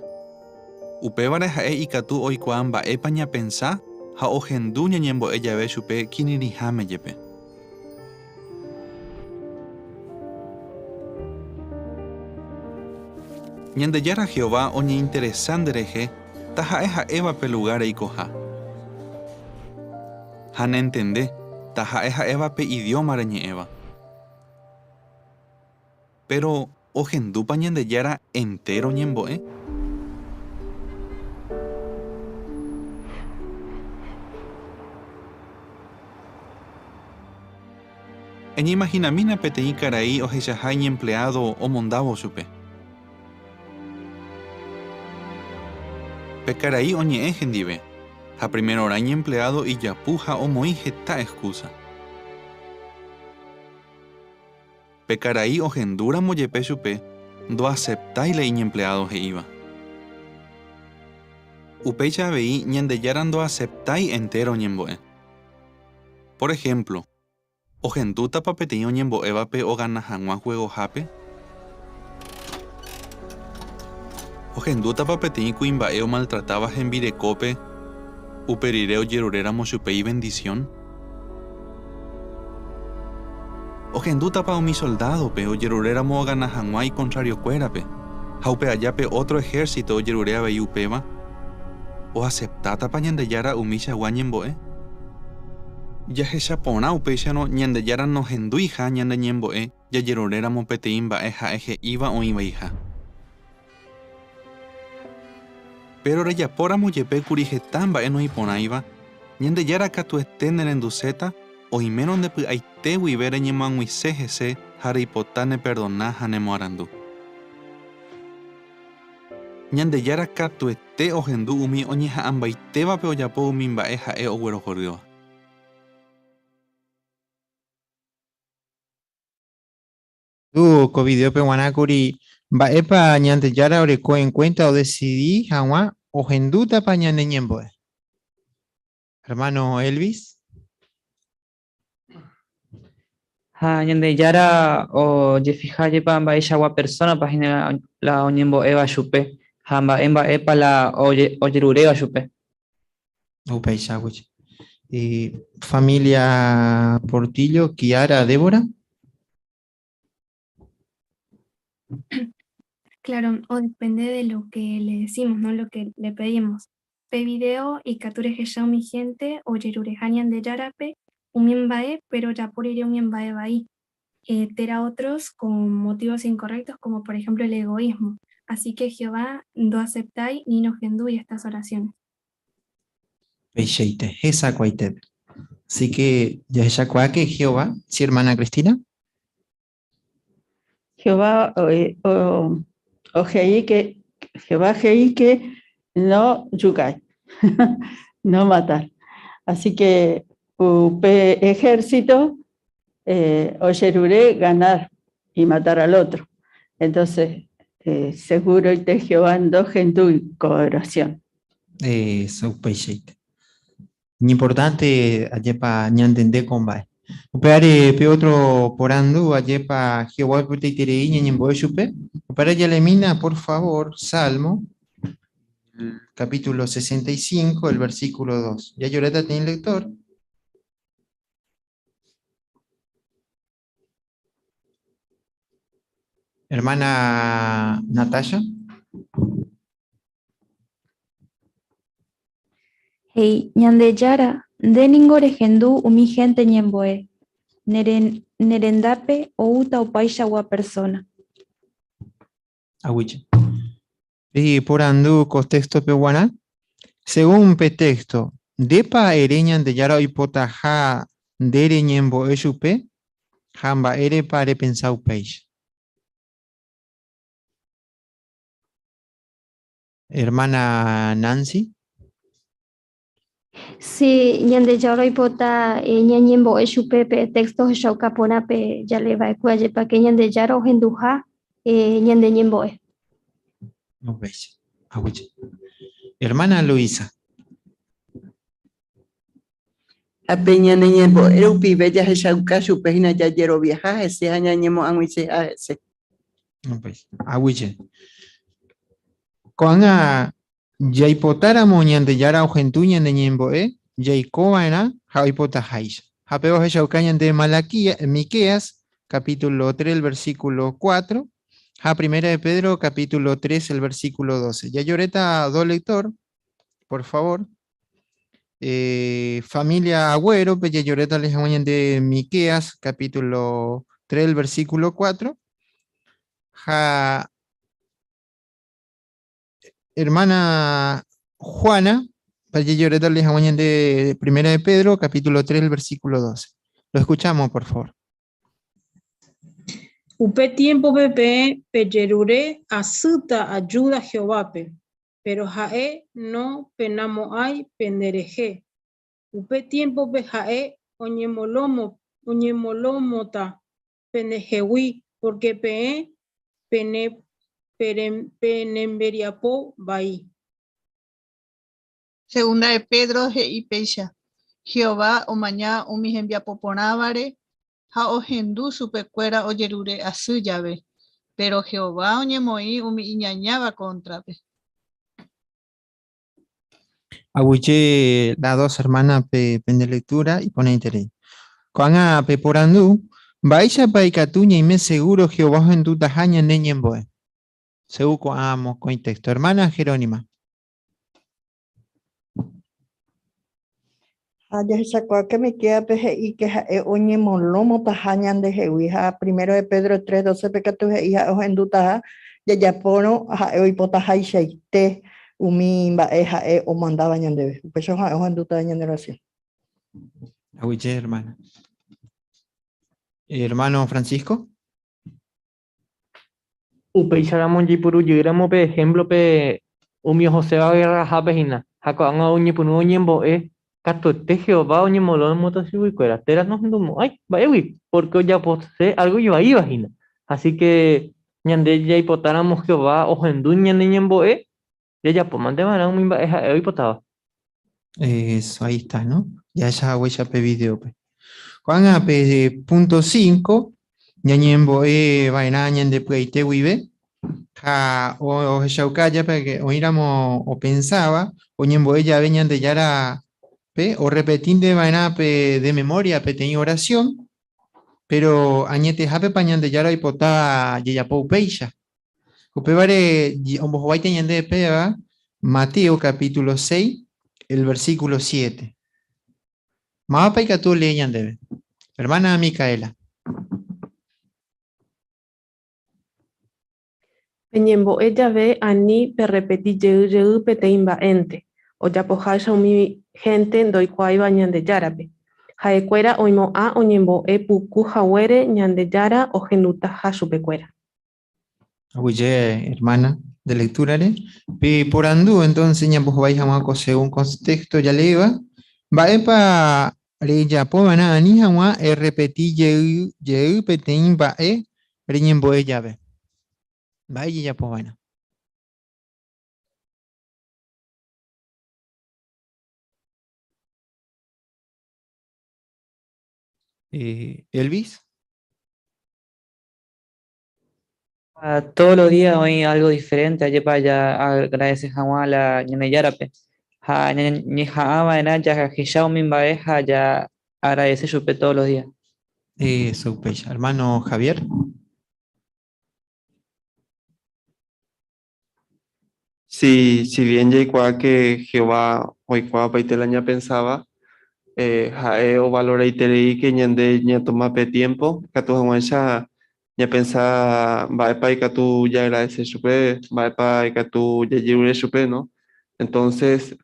Upévare ha'e ikatu oikuaa mba'épa ñapensa ha ohendu ñañembo'e jave chupe kirirĩháme jepe. Ñandejára Jehová oñeinteresa nderehe taha'e ha'éva pe lugár reikoha. Ha nentende, taha'e ha'éva pe idióma reñe'ẽva. Péro, ohendúpa Ñandejára entéro ñembo'e? Eñeimahinamína peteĩ karai ohechaha iñempleádo omondávo chupe. Pe karai oñe'ẽ hendive, ha primerorã iñempleádo ijapu ha omoĩ heta exkúsa. Pe karai ohendúramo jepe chupe, ndoaseptái la iñempleádo he'íva. Upéicha avei Ñandejára ndoaseptái entéro ñembo'e. Por ehémplo, ohendútapa peteĩ oñembo'évape ogana hag̃ua huegohápe? Ohendútapa peteĩ kuimba'e omaltratáva hembirekópe upe rire ojeruréramo chupe ivendisión? Ohendútapa umi soldádope ojeruréramo ogana hag̃ua ikontrariokuérape, ha upe aja pe ótro ehérsito ojerure avei upéva? Oaseptátapa Ñandejára umichagua ñembo'e? Jahecha porã upéicharõ Ñandejára nohenduiha ñane ñembo'e jajeruréramo peteĩ mba'e ha'e he'íva oĩ vaiha. Péro rejapóramo jepe kuri heta mba'e noĩporãiva, Ñandejára katuete nerenduséta oimérõ nde py'aite guive reñemoag̃uise hese ha reipota neperdona ha nemoarandu. Ñandejára katuete ohendu umi oñeha'ãmbaitévape ojapo umi mba'e ha'e oguerohorýva. Ko videópe g̃uarã kuri mba'épa Ñandejára oreko en cuenta odesidi hag̃ua ohendútapa ñane ñembo'e. Hermano Elvis. Ha Ñandejára ojefija jepa mba'eichagua persónapa hína la oñembo'éva chupe ha mba'e mba'épa la ojeruréva chupe. Upéicha, aguyje. Familia Portillo, Kiara, Débora. Claro, o depende de lo que le decimos, ¿no? Lo que le pedimos. Pe video ikatu rehecha umi hénte ojerureha Ñandejárape umi mba'e, péro ojapo rire umi mba'e vai, térã otros con motivos incorrectos como por ejemplo el egoísmo. Así que Jehová ndoaceptái ni nohendúi estas oraciones. Peichaite, hesakuaitépe. Así que jahechakuaáke Jehová, sí hermana Cristina? Jehová o, o, que Jehová he'i que no yukái, no matar. Así que upe ejército ojerure ganar y matar al otro. Entonces, seguroite Jehová ndohendúi ko oración. Eso, upeichaite. Iñimportánte ajépa ñantende ko mba'e. Upévare pe ótro porandu ajépa Jehová oipotaiterei ñañembo'e chupe. Upévare jalemína por favor Salmo, el capítulo 65, el versículo 2. Ya lloreta tiene lector. Hermana Natasha. He'i, Ñandejára, nde ningo rehendu umi hénte ñembo'e, ne rendápe oúta opaichagua persóna. Aguyje. Porandu ko téxtope guarã. Según pe texto, ndépa ere Ñandejára oipotaha nde reñembo'e chupe ha mba'érepa repensa upéicha? Hermana Nancy. Si, Ñandejára oipota ñañembo'e chupe pe texto ohechauka porã pe jalee va'ekue ajépa ke Ñandejára ohenduha ñande ñembo'e. Upéicha. Aguyje. Hermana Luisa. Ha pe ñane ñembo'e rupive jahechauka chupe hína jajeroviaha hese ha ñañemo'ag̃uiseha hese. Upéicha. Aguyje. Ko'ág̃a jaipotáramo Ñandejára ohendu ñane ñembo'e, jaikova'erã ha oipotaháicha. Ha péva ohechauka ñande Malaquía, Miqueas, capítulo 3, el versículo 4, ha Primera de Pedro, capítulo 3, el versículo 12. Jajoréta do lector, por favor. Familia Agüero, pejejoréta hag̃ua ñande Miqueas, capítulo 3, el versículo 4. Ha hermana Juana, pejejoréta hag̃ua ñande Primera de Pedro, capítulo 3, el versículo 12. Lo escuchamos, por favor. Upe tiémpope peẽ pejerure asýta ajúda Jehovápe, péro ha'e nopenamo'ãi penderehe. Upe tiémpope ha'e oñemolómota pendehegui pórke peẽ penembiapo vai. Segunda de Pedro he'i péicha, Jehová omaña umi hembiapo porãvare ha ohendu chupekuéra ojerure asy jave, péro Jehová oñemoĩ umi iñañáva kóntrape. Aguyje las dos hermanas pe pende lectura iporãiterei. Ko'ág̃a peporandu, mba'éichapa ikatu ñaime seguro Jehová ohendutaha ñane ñembo'e? Según ko'ã mokõi texto. Hermana Jerónima. Ha jahechakuaáke Miqueas-pe he'íke ha'e oñemolómotaha ñandehegui ha Primero de Pedro 3:12-pe katu he'i ha'e ohendutaha jajapórõ ha'e oipotahaichaite umi mba'e ha'e omandáva ñandéve. Upéicha ha'e ohendúta ñane oración. Aguyje, hermana. Hermano Francisco. Upéicharamo ojeipuru jeýramo pe ejemplo-pe umi ohoséva guerrahápe hína ha ko'ág̃a oñepyrũ oñembo'e katuete Jehová oñemolómota chuguikuéra térã nohendumo'ãi mba'égui porque ojapose algo ivaíva hína. Así que ñande jaipotáramo Jehová ohendu ñane ñembo'e jajapómanteva'erã umi mba'e ha'e oipotáva. Eso, ahí está, ¿no? Jahecha pe video-pe. Ko'ág̃a pe punto 5, ñañembo'e va'erã ñande py'aite guive ha ohechauka jápe oĩramo opensáva oñembo'e jave Ñandejárape orrepetínte va'erã pe de memoria peteĩ oración, pero añetehápepa Ñandejára oipota jajapo upéicha. Upévare ombohováita ñandéve péva Mateo capítulo 6, el versículo 7. Mávapa ikatu olee ñandéve? Hermana Micaela. Peñembo'e jave ani perrepeti jey jey peteĩ mba'énte, ojapoháicha umi hénte ndoikuaáiva Ñandejárape. Ha'ekuéra oimo'ã oñembo'e puku haguére Ñandejára ohendutaha chupekuéra. Aguyje, hermana, de lectura-re. Pe porandu, entonces, ñambohovái hag̃ua ko según contexto jaleéva, mba'épa rejapova'erã ani hag̃ua errepeti jey jey peteĩ mba'e reñembo'e jave? Mba'e jejapova'erã? Elvis? Todos los días oĩ algo diferente ajépa ja-agradece hag̃ua la Ñandejárape ha ñañeha'ãva'erã jahecha umi mba'e ha ja-agradece chupe todos los días. Eso, upéicha. Hermano Javier. Si, si bien jaikuaa que Jehová oikuaapaite la ñapensáva, ha'e ovaloraiterei que ñande ñatoma pe tiempo ikatu hag̃uáicha ñapensa mba'épa ikatu jaagradece chupe, mba'épa ikatu jajerure chupe, no? Entonces,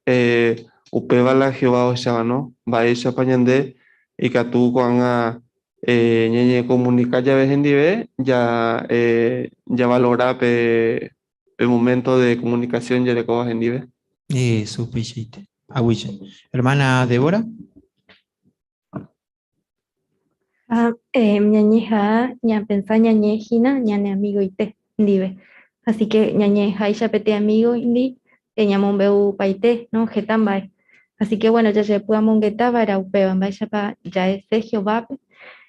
upéva la Jehová ohecháva, no? Mba'éichapa ñande ikatu ko'ág̃a ñañecomunica jave hendive ja javalora pe pe momento de comunicación jarekóva hendive. Eso, upeichaite. Aguyje. Hermana Débora. Ha ñañeha'ã ñapensa ñañe'ẽhína ñane amigoite ndive. Así que ñañe'ẽháicha peteĩ amigo-ndi ñamombe'upaite, no, heta mba'e. Así que bueno, jajepy'amongetava'erã upéva mba'éichapa ja'ese Jehovápe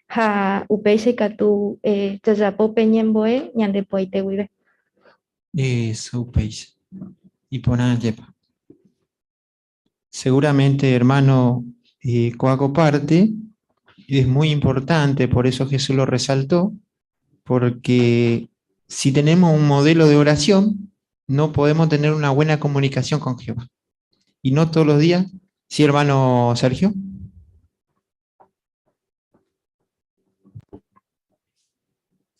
ha upéicha ikatu jajapo pe ñembo'e ñande py'aite guive. Eso, upéicha. Iporã jepa. Seguramente, hermano, kóa ko parte es muy importante, por eso Jesús lo resaltó, porque si tenemos un modelo de oración, no podemos tener una buena comunicación con Jehová. Y no todos los días Sí, hermano Sergio.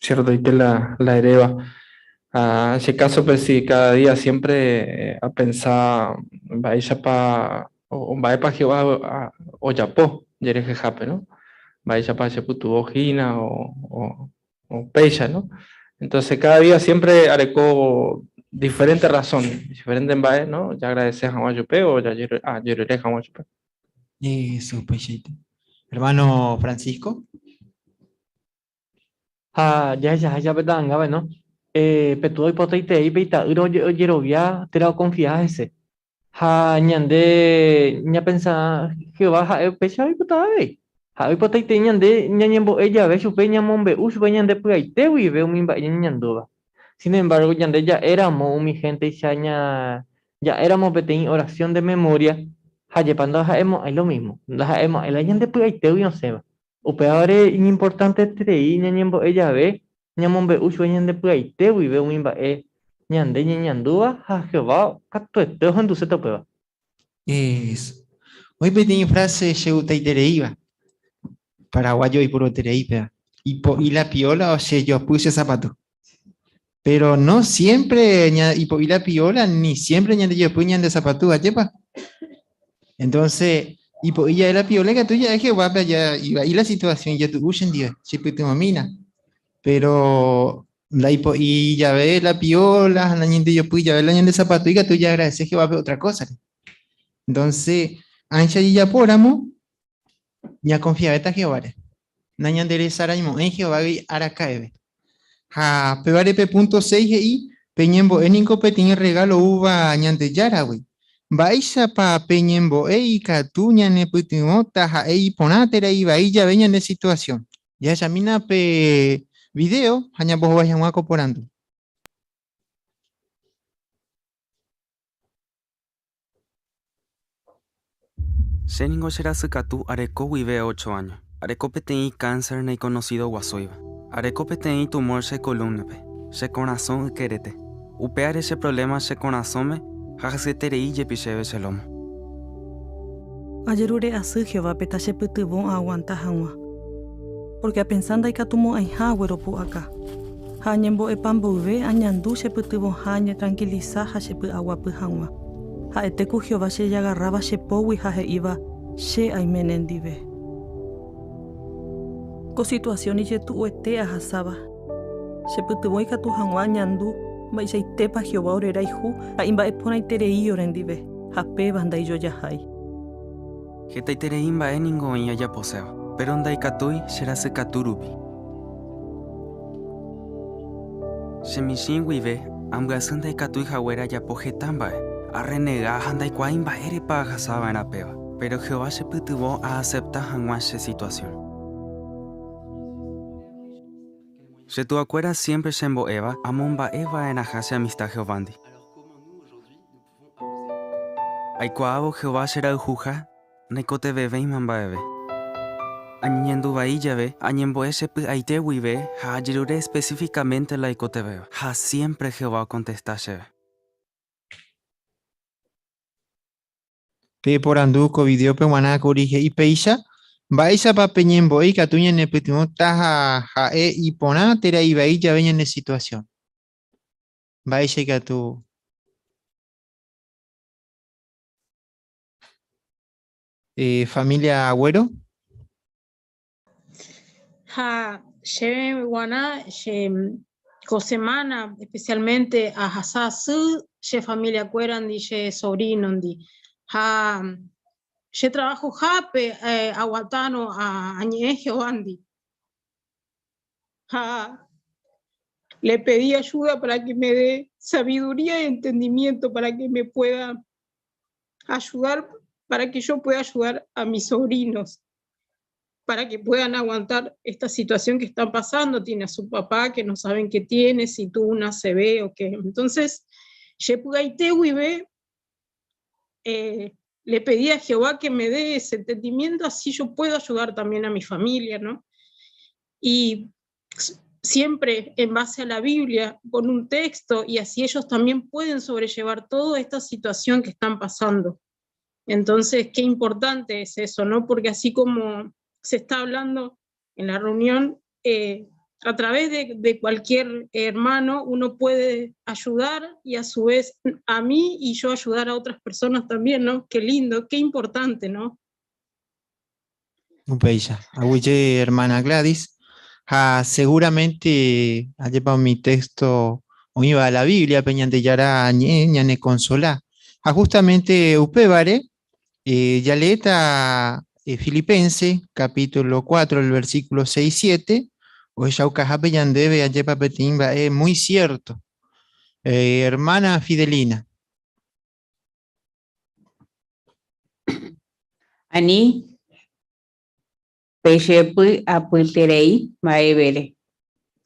Cierto, y que la hereva. Ah, ese caso, pues sí, cada día siempre a pensar, mba'éichapa, o mba'épa Jehová ojapo, jerehehápe, ¿no? Mba'éichapa chepytyvõ hína o péicha, ¿no? Entonces cada día siempre areko diferente razón, diferente mba'e, ¿no? Ya agradece hag̃ua chupe o ya jerure hag̃ua chupe. Eso, upeichaite. Hermano Francisco. Ha jahechaháicha pe ta'angápe, no? Pe túva oipotaiterei pe ita'ýra ojerovia térã okonfia hese. Ha ñande ñapensa Jehová ha'e upéicha oipota avei. Ha'e oipotaiterei ñande ñañembo'e jave chupe ñamombe'u chupe ñande py'aite guive umi mba'e ñañandúva. Sin embargo, ñande ja'éramo umi hénteicha ja'éramo peteĩ oración de memoria, ha'épa ndaha'emo'ãi lo mismo, ndaha'emo'ãi la ñande py'aitégui osẽva. Upévare iñimportanteterei ñañembo'e jave ñamombe'u chupe ñande py'aite guive umi mba'e ñande ñañandúva ha Jehová katuete ohenduséta upéva. Eso. Oĩ peteĩ frase chegustaitereíva, paraguayo oiporueterei péva, ipo'i la piola o chejopy che sapatu. Pero no siempre ipo'i la piola ni siempre ñandejopy ñande sapatu, ajépa? Entonces, ipo'i jave la piola ikatu ja'e Jehovápe aja ivai la situación ijetu'u chendive, chepytyvõmína. Pero la ipo'i jave la piola ha nañandejopy jave la ñande sapatu ikatu jaagradece Jehovápe otra cosa-re. Entonces, ãicha jajapóramo, ñakonfiavéta Jehováre. Nañanderesaraimo'ãi Jehovágui araka'eve. Ha pévare pe punto 6 he'i, pe ñembo'e niko peteĩ regalo oúva Ñandejáragui. Mba'éichapa pe ñembo'e ikatu ñanepytyvõta ha'e iporã térã ivai jave ñane situación. Jahechamína pe video ha ñambohovái hag̃ua ko porandu. Chéningo cherasykatu areko guive ocho áño. Areko peteĩ cáncer naikonosidoguasúiva. Areko peteĩ tumor che columna-pe, che korasõ ykerete. Upéare che problema che korasõme ha hasyeterei jepi chéve che lómo. Ajerure asy Jehovápe tachepytyvõ aaguanta hag̃ua, pórke apensa ndaikatumo'ãiha agueropu'aka. Ha añembo'epa mboyve añandu chepytyvõha añetrankilisa ha chepy'aguapy hag̃ua. Ha'ete ku Jehová chejagarráva che pógui ha he'íva, Che aime nendive. Ko situasión ijetu'uete ahasáva, chepytyvõ ikatu hag̃ua añandu mba'eichaitépa Jehová orerayhu ha imba'eporãiterei orendive, ha péva ndaijojahái. Hetaiterei mba'e ningo oĩ ajaposéva, péro ndaikatúi che rasykatu rupi. Che michĩ guive ambyasy ndaikatúi haguére ajapo heta mba'e, arrenega ha ndaikuaái mba'érepa ahasa va'erã péva, péro Jehová chepytyvõ aasepta hag̃ua che situasión. Che tuakuéra siémpre chembo'éva amomba'e va'erãha che amista Jehovándi. Aikuaávo Jehová cherayhuha, naikotevẽvéima mba'eve. Añeñandu vai jave, añembo'e che py'aite guive ha ajerure espesífikamente la aikotevẽva, ha siémpre Jehová okontesta chéve. Pe porandu ko videópe g̃uarã kuri he'i péicha, Mba'éichapa pe ñembo'e ikatu ñanepytyvõta ha ha'e iporã térã ivai jave ñane situasión? Mba'éicha ikatu familia Agũero? Ha chéve g̃uarã che ko semana especialmente ahasa asy che familia-kuérandi, che sobrino-ndi. Ha che trabajo-hápe aguatárõ añe'ẽ Jehovándi. Ha le pedí ayuda para que me dé sabiduría y entendimiento para que me pueda ayudar, para que yo pueda ayudar a mis sobrinos, para que puedan aguantar esta situación que están pasando. Tiene a su papá que no saben qué tiene, si tuvo una ACV o qué. Entonces, le pedí a Jehová que me dé ese entendimiento, así yo puedo ayudar también a mi familia, ¿no? Y siempre en base a la Biblia, con un texto, y así ellos también pueden sobrellevar toda esta situación que están pasando. Entonces, qué importante es eso, ¿no? Porque así como se está hablando en la reunión, eh, a través de, cualquier hermano uno puede ayudar y a su vez a mí y yo ayudar a otras personas también, ¿no? Qué lindo, qué importante, ¿no? Upéicha. Aguyje hermana Gladys. Ha seguramente ajépa umi texto oĩva la Biblia pe Ñandejára ñe'ẽ ñanekonsola. Ha justamente upévare eh, jaleéta eh, Filipense capítulo 4, el versículo 6, 7, ohechaukahápe ñandéve ajépa peteĩ mba'e muy cierto. Eh, hermana Fidelina. Ani pejepy'apyterei mba'evére,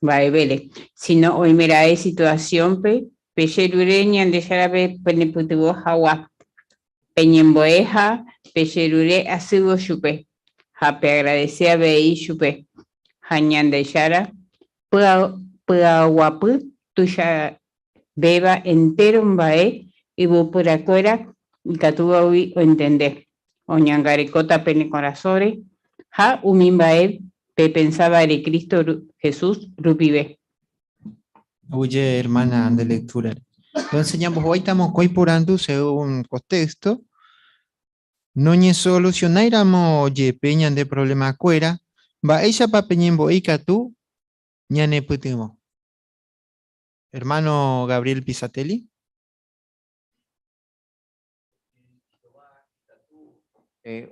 mba'evére, sino oimeraẽ situación-pe pejerure Ñandejárape penepytyvõ hag̃ua, peñembo'e ha pejerure asývo chupe, ha peagradese avei chupe, ha Ñandejára py'aguapy tuichavéva entéro mba'e yvyporakuéra ikatúvagui oentende, oñangarekóta pene korasõre ha umi mba'e pepensávare Cristo Jesús rupive. Aguyje hermana nde lectura-re. Entonces ñambohováita mokõi porandu según ko texto. Noñesolucionáiramo jepe ñande problema-kuéra, mba'éichapa pe ñembo'e ikatu ñanepytyvõ? Hermano Gabriel Pisatelli.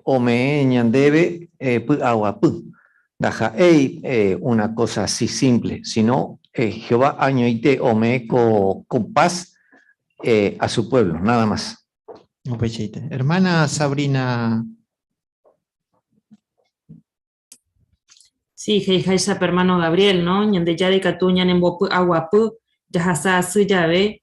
Ome'ẽ ñandéve py'aguapy. Ndaha'éi una cosa así simple, sino Jehová añoite ome'ẽ ko paz a su pueblo, nada más. Upeichaite. Hermana Sabrina. Sí, he'iháicha pe hermano Gabriel, no? Ñandejára ikatu ñanembopy'aguapy jahasa asy jave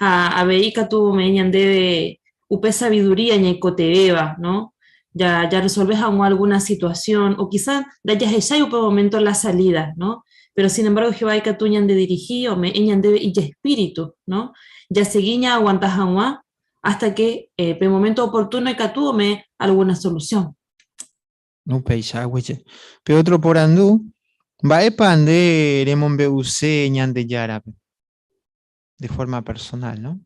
ha avei ikatu ome'ẽ ñandéve upe sabiduría ñaikotevẽva, no? Ja, jaresolve hag̃ua alguna situación o quizá ndajahechái upe momento la salida, no? Pero sin embargo Jehová ikatu ñandedirigi, ome'ẽ ñandéve ijespíritu, no? Jasegi ñaaguanta hag̃ua hasta que eh, pe momento oportuno ikatu ome'ẽ alguna solución. Upéicha aguije. Pe ótro porandu, Mba'épa nde remombe'use Ñandejárape? De forma personal, no?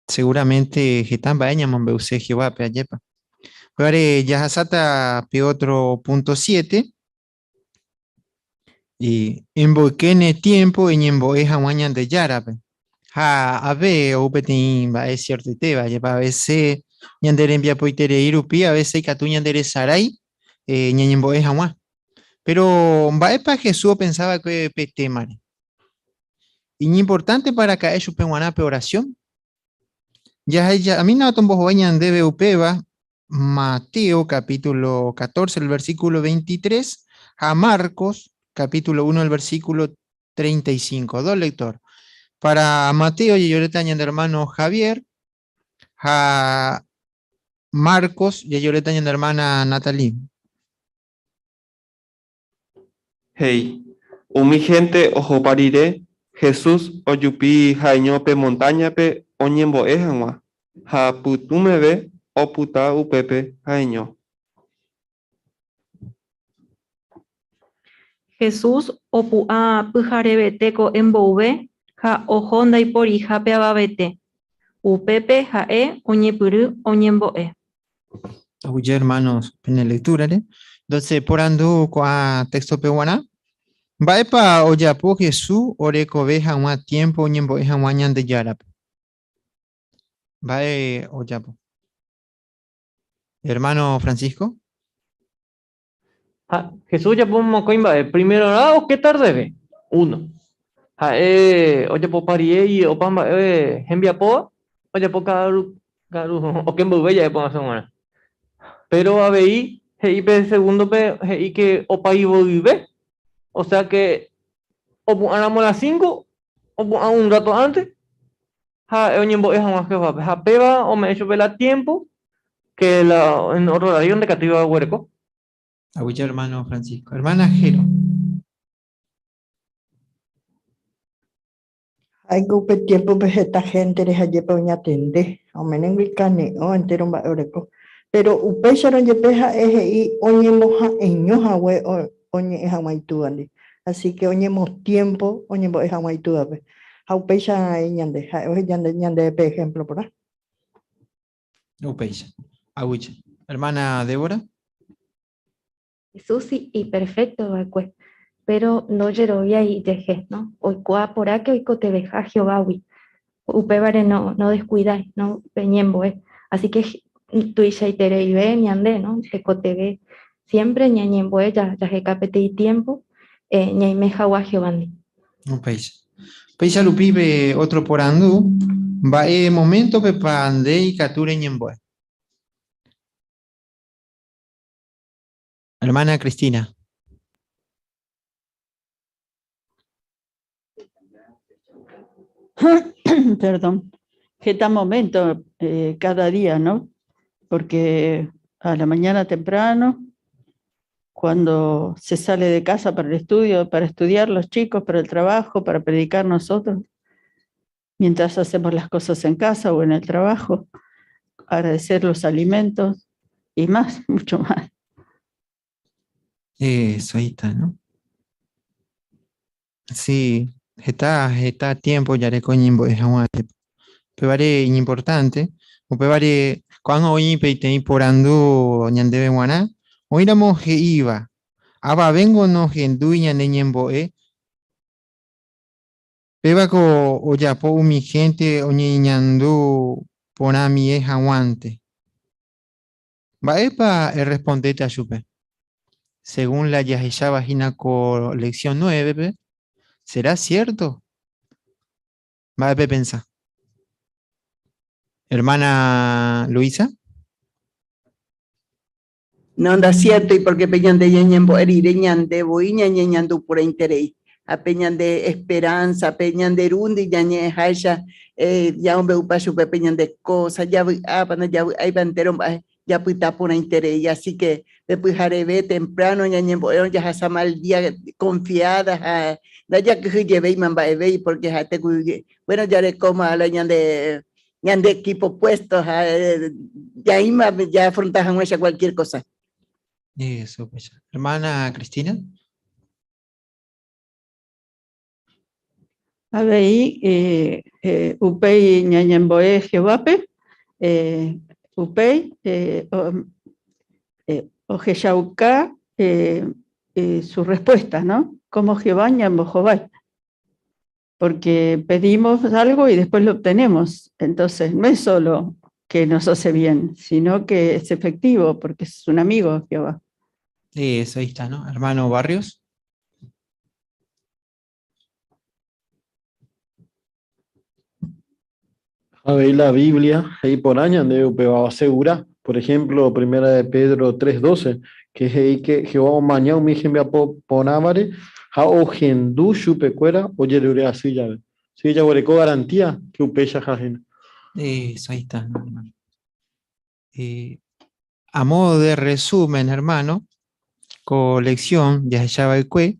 Seguramente heta mba'e ñamombe'use Jehovápe, ajépa. Upévare jahasáta pe ótro punto siete. Emboyke ne tiémpo eñembo'e hag̃ua Ñandejárape. Ha ave ou peteĩ mba'e siertoitéva, jepe a vése ñande rembiapoiterei rupi a vése ikatu ñanderesarái ñañembo'e hag̃ua. Péro mba'épa Jesús opensa va'ekue pe témare? Iñimportántepa raka'e chupe g̃uarã pe orasión? Jahechamína tombohovái ñandéve upéva Mateo capítulo 14, el versículo 23, ha Marcos capítulo 1, el versículo 35. Dos lector. Para Mateo jajeruréta ñande hermano Javier, ha Marcos jajeruréta ñande hermana Natalie. He'i, Umi hénte ohopa rire, Jesús ojupi ha'eño pe montáñape oñembo'e hag̃ua, ha pytũ meve opyta upépe ha'eño. Jesús opu'ã pyharevete ko'ẽ mboyve ha oho ndaiporihápe avavete. Upépe ha'e oñepyrũ oñembo'e. Aguyje hermanos pene lectura-re. Entonces porandu ko'ã texto-pe g̃uarã, Mba'épa ojapo Jesús orekove hag̃ua tiempo oñembo'e hag̃ua Ñandejárape? Mba'e ojapo? Hermano Francisco. Ha Jesús ojapo mokõi mba'e, primerorã oke tardeve, uno. Ha'e ojapopa rire y opa mba'e hembiapóva, ojapo ka'aru, ka'aru oke mboyve ja'e porãse g̃uarã. Péro avei he'i pe segúndope he'i ke opa ivoyve, osea ke opu'ãramo las cinco, opu'ã un ráto ánte, ha ha'e oñembo'e hag̃ua Jehovápe. Ha péva ome'ẽ chupe la tiémpo ke la en ótro horario ndaikatúiva oguereko. Aguyje hermano Francisco. Hermana Jero. Ha'éko upe tiempope heta gente rehajepe oñatende, ha ome'ẽngo ikane'õ entero mba'e oreko. Pero upéicharõ jepe ha'e he'i oñemoha'eño hague oñe'ẽ hag̃ua itúvandi. Así que oñemotiempo oñembo'e hag̃ua itúvape. Ha upéicha ñande, ha'e oheja ñande pe ejemplo porã. Upéicha. Aguyje. Hermana Débora. Jesús iperfékto va'ekue, péro ndojeroviái ijehe, no? Oikuaa porãke oikotevẽha Jehovágui. Upévare no nodeskuidái, no? Pe ñembo'e. Así que tuichaitereive ñande, no? Tekotevẽ siémpre ñañembo'e jaheka peteĩ tiémpo ñaime hag̃ua Jehovándi. Upéicha. Péicha rupi pe ótro porandu, Mba'e moméntopepa nde ikatu reñembo'e? Hermana Cristina. Perdón. Heta momento cada día, ¿no? Porque a la mañana temprano, cuando se sale de casa para el estudio, para estudiar los chicos, para el trabajo, para predicar nosotros, mientras hacemos las cosas en casa o en el trabajo, agradecer los alimentos y más, mucho más. Eso, ahí está, ¿no? Sí, heta, heta tiempo jareko ñembo'e hag̃ua. Upévare iñimportante, upévare ko'ág̃a oĩ peteĩ porandu ñandéve g̃uarã, oĩramo he'íva, avavéngo nohendúi ñane ñembo'e, pévako ojapo umi hénte oñeñandu porãmie hag̃uánte. Mba'épa errespondéta chupe? Según la jahecháva hína ko lección 9-pe, será cierto? Mba'e pepensa? Hermana Luisa? No, ndaciértoi porque pe ñande ñañembo'e rire ñande voi ñañeñandu porãiterei ha pe ñande esperanza, pe ñande rúndi ñañe'ẽháicha ñamombe'upa chupe pe ñande cosa, javy'ápa, ndajavy'áipa entero mba'e japyta porãiterei. Así que pe pyhareve temprano ñañembo'érõ jahasa mal día confiada ha ndajakyhyjevéima mba'evéi porque ha'ete ku bueno jarekóma la ñande ñande equipo puesto ha jaĩma jaafronta hag̃uáicha cualquier cosa. Eso, pues. Hermana Cristina. Avei upéi ñañembo'e Jehovápe, upéi ohechauka su respuesta, ¿no? Cómo Jehová ñambohovái. Porque pedimos algo y después lo obtenemos. Entonces, no es solo que nos hace bien, sino que es efectivo porque es un amigo Jehová. Eso, ahí está, ¿no? Hermano Barrios. Avei la Biblia he'i porã ñandéve upéva oasegura, por ejemplo, Primera de Pedro 3:12, que he'i que Jehová omaña umi hembiapo porãvare ha ohendu chupekuéra ojerure asy jave. Así que jaguereko garantía que upéicha hína. Eso, ahí está, ¿no, hermano? A modo de resumen, hermano, ko lección jahechava'ekue,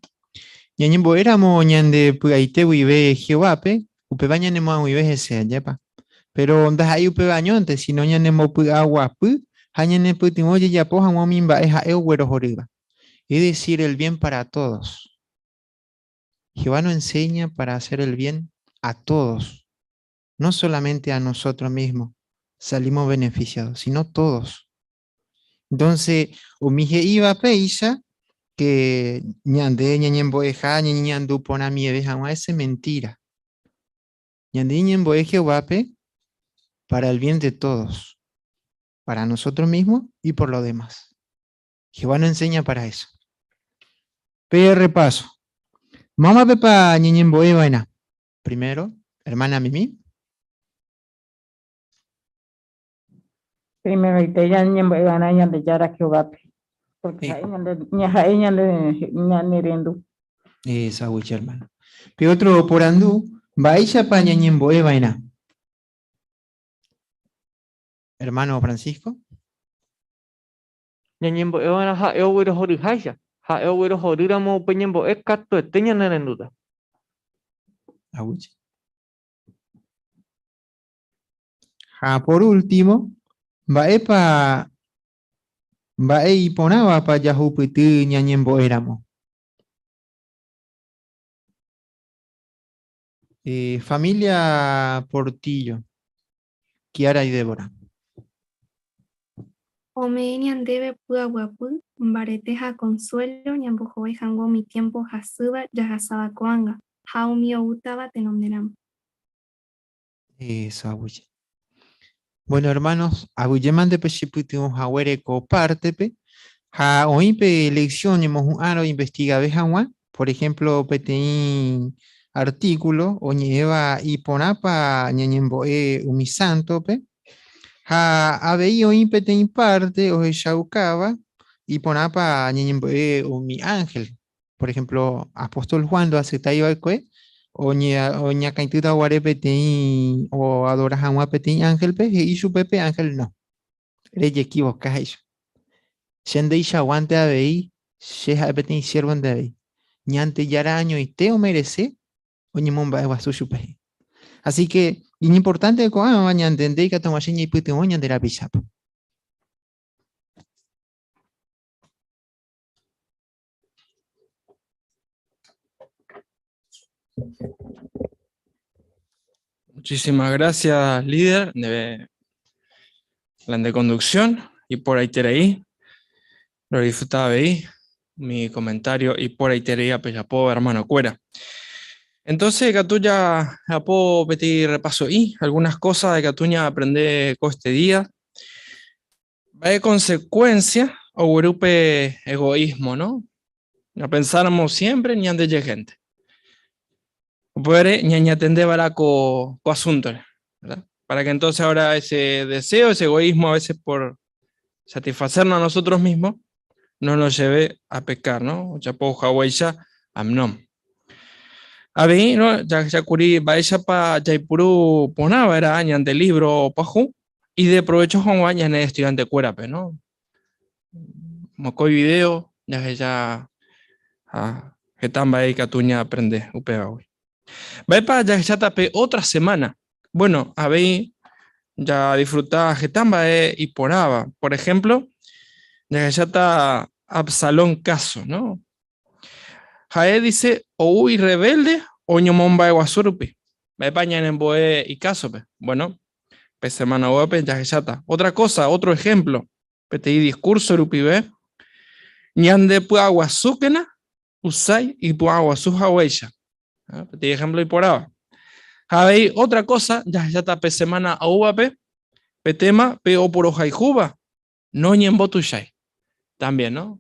ñañembo'éramo ñande py'aite guive Jehovápe, upéva ñanemoag̃uive hese, ajépa. Péro ndaha'éi upéva añónte, sino ñanembopy'aguapy ha ñanepytyvõ jajapo hag̃ua umi mba'e ha'e oguerohorýva. Es decir, el bien para todos. Jehová nos enseña para hacer el bien a todos, no solamente a nosotros mismos salimos beneficiados, sino todos. Entonces, umi he'íva péicha que ñande ñañembo'eha ñañeñandu porãmieve hag̃ua, ese mentira. Ñande ñañembo'e Jehovápe para el bien de todos, para nosotros mismos y por los demás. Jehová nos enseña para eso. Pe repaso. Mávapepa ñañembo'e va'erã. Primero, hermana Mimi. Primeroite ñañembo'e va'erã Ñandejára Jehovápe, porque ha'e ñande, ha'e ñande ñanerendu. Eso, aguyje, hermano. Pe otro porandu, mba'éichapa ñañembo'e va'erã? Hermano Francisco. Ñañembo'e va'erã ha'e oguerohoryháicha, ha'e oguerohorýramo upe ñembo'e katuete ñanerendúta. Aguyje. Ha por último, mba'épa mba'e iporãvapa jahupyty ñañembo'éramo? Eh, familia Portillo, Kiara y Débora. Ome'ẽ ñandéve py'aguapy, mbarete ha consuelo ñambohovái hag̃ua umi tiempo hasýva jahasáva ko'ág̃a ha umi oútava tenonderãme. Eso, aguyje. Bueno, hermanos, aguyjémante pe chepytyvõ haguére ko pártepe ha oĩ pe lección ñemohu'ãrõ investigave hag̃ua, por ejemplo, peteĩ artículo oñe'ẽva iporãpa ñañembo'e umi sántope ha avei oĩ peteĩ parte ohechaukáva iporãpa ñañembo'e umi ángel. Por ejemplo, apóstol Juan ndoaceptái va'ekue oñakãitýta guare peteĩ oadora hag̃ua peteĩ ángelpe, he'i chupe pe ángel no. Rejekivoka he'i chupe. Che ndeichaguánte avei, che ha'e peteĩ siervo-nte avei. Ñandejára añoite omerese oñemomba'eguasu chupe. Así que iñimportante ko'ãva ñantende ikatu hag̃ua che ñaipytyvõ ñande rapichápe. Muchísimas gracias, líder de plan de conducción y por ahí ahí. Lo disfrutaba ahí, mi comentario y por ahí te apo hermano cuera. Entonces, Catuya, puedo pedir repaso y algunas cosas de Catuña aprender este día. Va de consecuencia o grupe egoísmo, ¿no? No pensáramos siempre ni ande gente. Puede ñaña atender ko, ko asunto, ¿verdad? Para que entonces ahora ese deseo, ese egoísmo a veces por satisfacernos a nosotros mismos, no nos lleve a pecar, ¿no? Chapo hawaisha amnom. Avei, no, ya ya kuri mba'éichapa jaipuru porãva'erã ñande libro pyahu y de provecho hag̃ua ñane estudiante-kuérape, no? Mokõi video jahecha ha heta mba'e ikatu ñaaprende upévagui. Mba'épa jahecháta pe otra semana? Bueno, avei jadisfruta heta mba'e iporãva. Por ejemplo, jahecháta Absalón caso, ¿no? Ha'e dice ou irrebelde oñomomba'eguasu rupi. Mba'épa ñanembo'e ikásope? Bueno, pe semana oúvape jahecháta. Otra cosa, otro ejemplo, peteĩ discurso rupive, ñandepy'aguasúkena Husai ipy'aguasu haguéicha. Ah, peteĩ ejemplo iporãva. Ha avei otra cosa, jahecháta pe semana oúvape, pe tema pe oporohayhúva noñembotuichái. También, ¿no?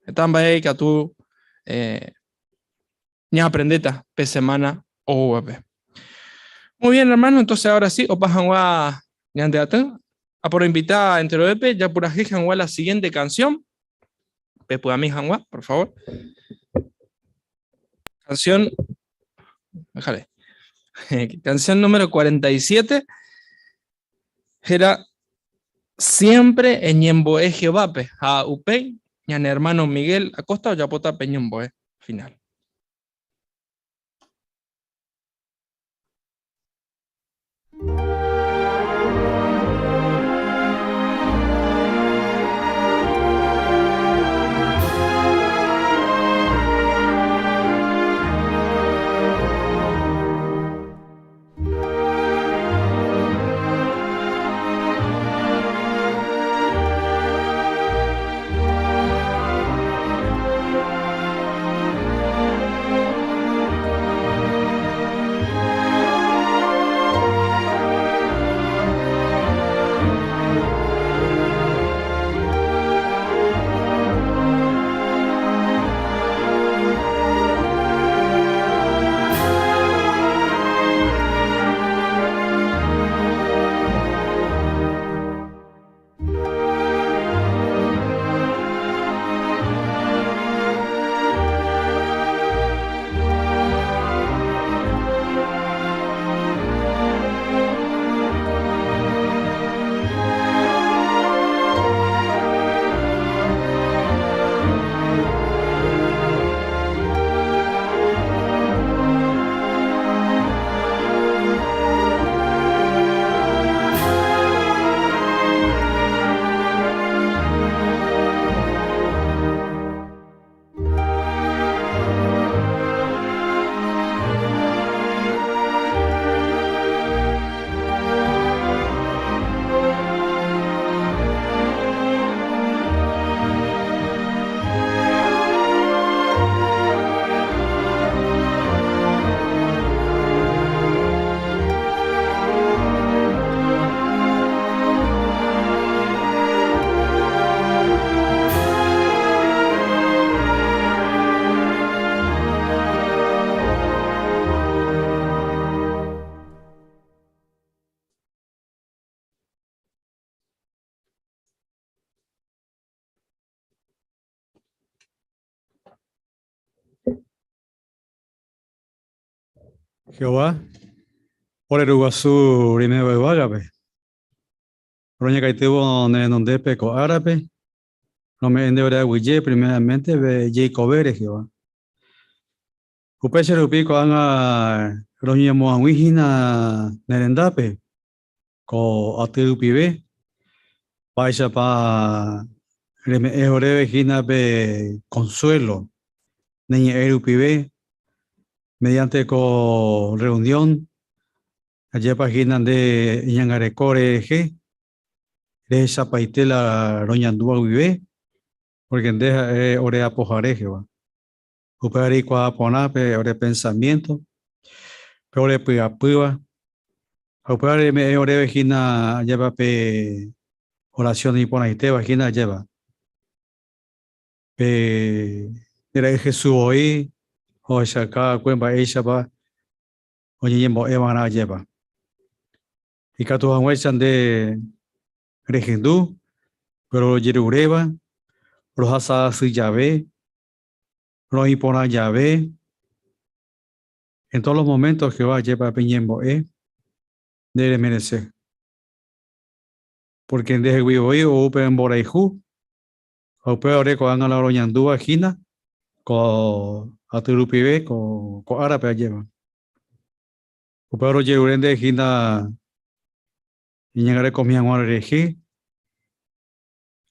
Heta mba'e ikatu eh, ñaaprendéta pe semana oúvape. Muy bien, hermano, entonces ahora sí, opa hag̃ua ñande aty. Aporoinvita enterovépe japurahéi hag̃ua la siguiente canción. Pepy'ami hag̃ua, por favor. Canción, déjale. Canción número 47. Héra Siempre eñembo'e Jehovápe ha upéi ñane hermano Miguel Acosta ojapóta pe ñembo'e final. Jehová, ore Ru guasu reiméva yvágape, roñakãitývo ne renondépe ko árape, rome'ẽ ndéve ore aguyje primeramente pe jeikovére, Jehová. Upéicha rupi ko'ág̃a roñemoag̃ui hína ne rendápe ko aty rupive, mba'éichapa reme'ẽ oréve hína pe consuelo ne ñe'ẽ rupive mediante ko reunión, ajépa hína nde iñangareko rehe, rehechapaite la roñandúva guive, porque nde ha'e ore apohare, Jehová. Upéva reikuaa porã pe ore pensamiento, pe ore py'apýva, ha upéva reme'ẽ oréve hína ajépa pe oración iporãitéva hína ajépa. Pe nde ra'y Jesús voi ohechauka va'ekue mba'éichapa oñeñembo'e va'erã ajépa. Ikatu hag̃uáicha nde rehendu pe rojeruréva rohasa asy jave, roĩ porã jave, en todos los momentos Jehová ajépa pe ñembo'e nde remerece. Porque nde hegui voi ou pe mborayhu, ha upéva ore ko'ág̃a la roñandúva hína ko aty rupive ko árape ajépa. Upéva rojerure nde hína iñangarekomi hag̃ua rehe,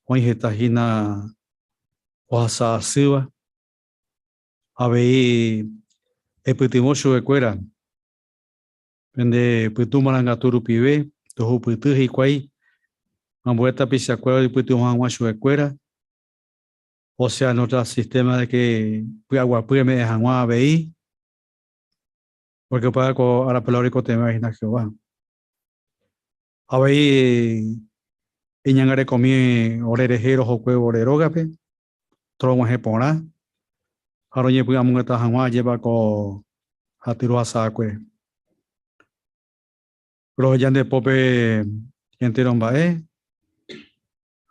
oĩ heta hína ohasa asýva, avei epytyvõ chupekuéra pende pytu marangatu rupive, tohupyty hikuái ambue tapichakuéra oipytyvõ hag̃ua chupekuéra, osea nuestra sistema de que py'aguapy eme'ẽ hag̃ua avei, porque upéva ko árape la oikotevẽva hína Jehová. Avei iñangarekomi ore rehe rohokuévo ore rógape, torog̃uahẽ porã ha roñepy'amongeta hag̃ua ajépa ko aty rohasa'akue. Roheja nde pópe entéro mba'e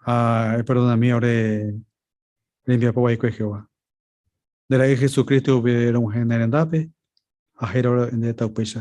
ha eperdonami ore rembiapo vaikue Jehová. Nde Ra'y Jesucristo rupive rog̃uahẽ ne rendápe ha héra ore ndéta upéicha.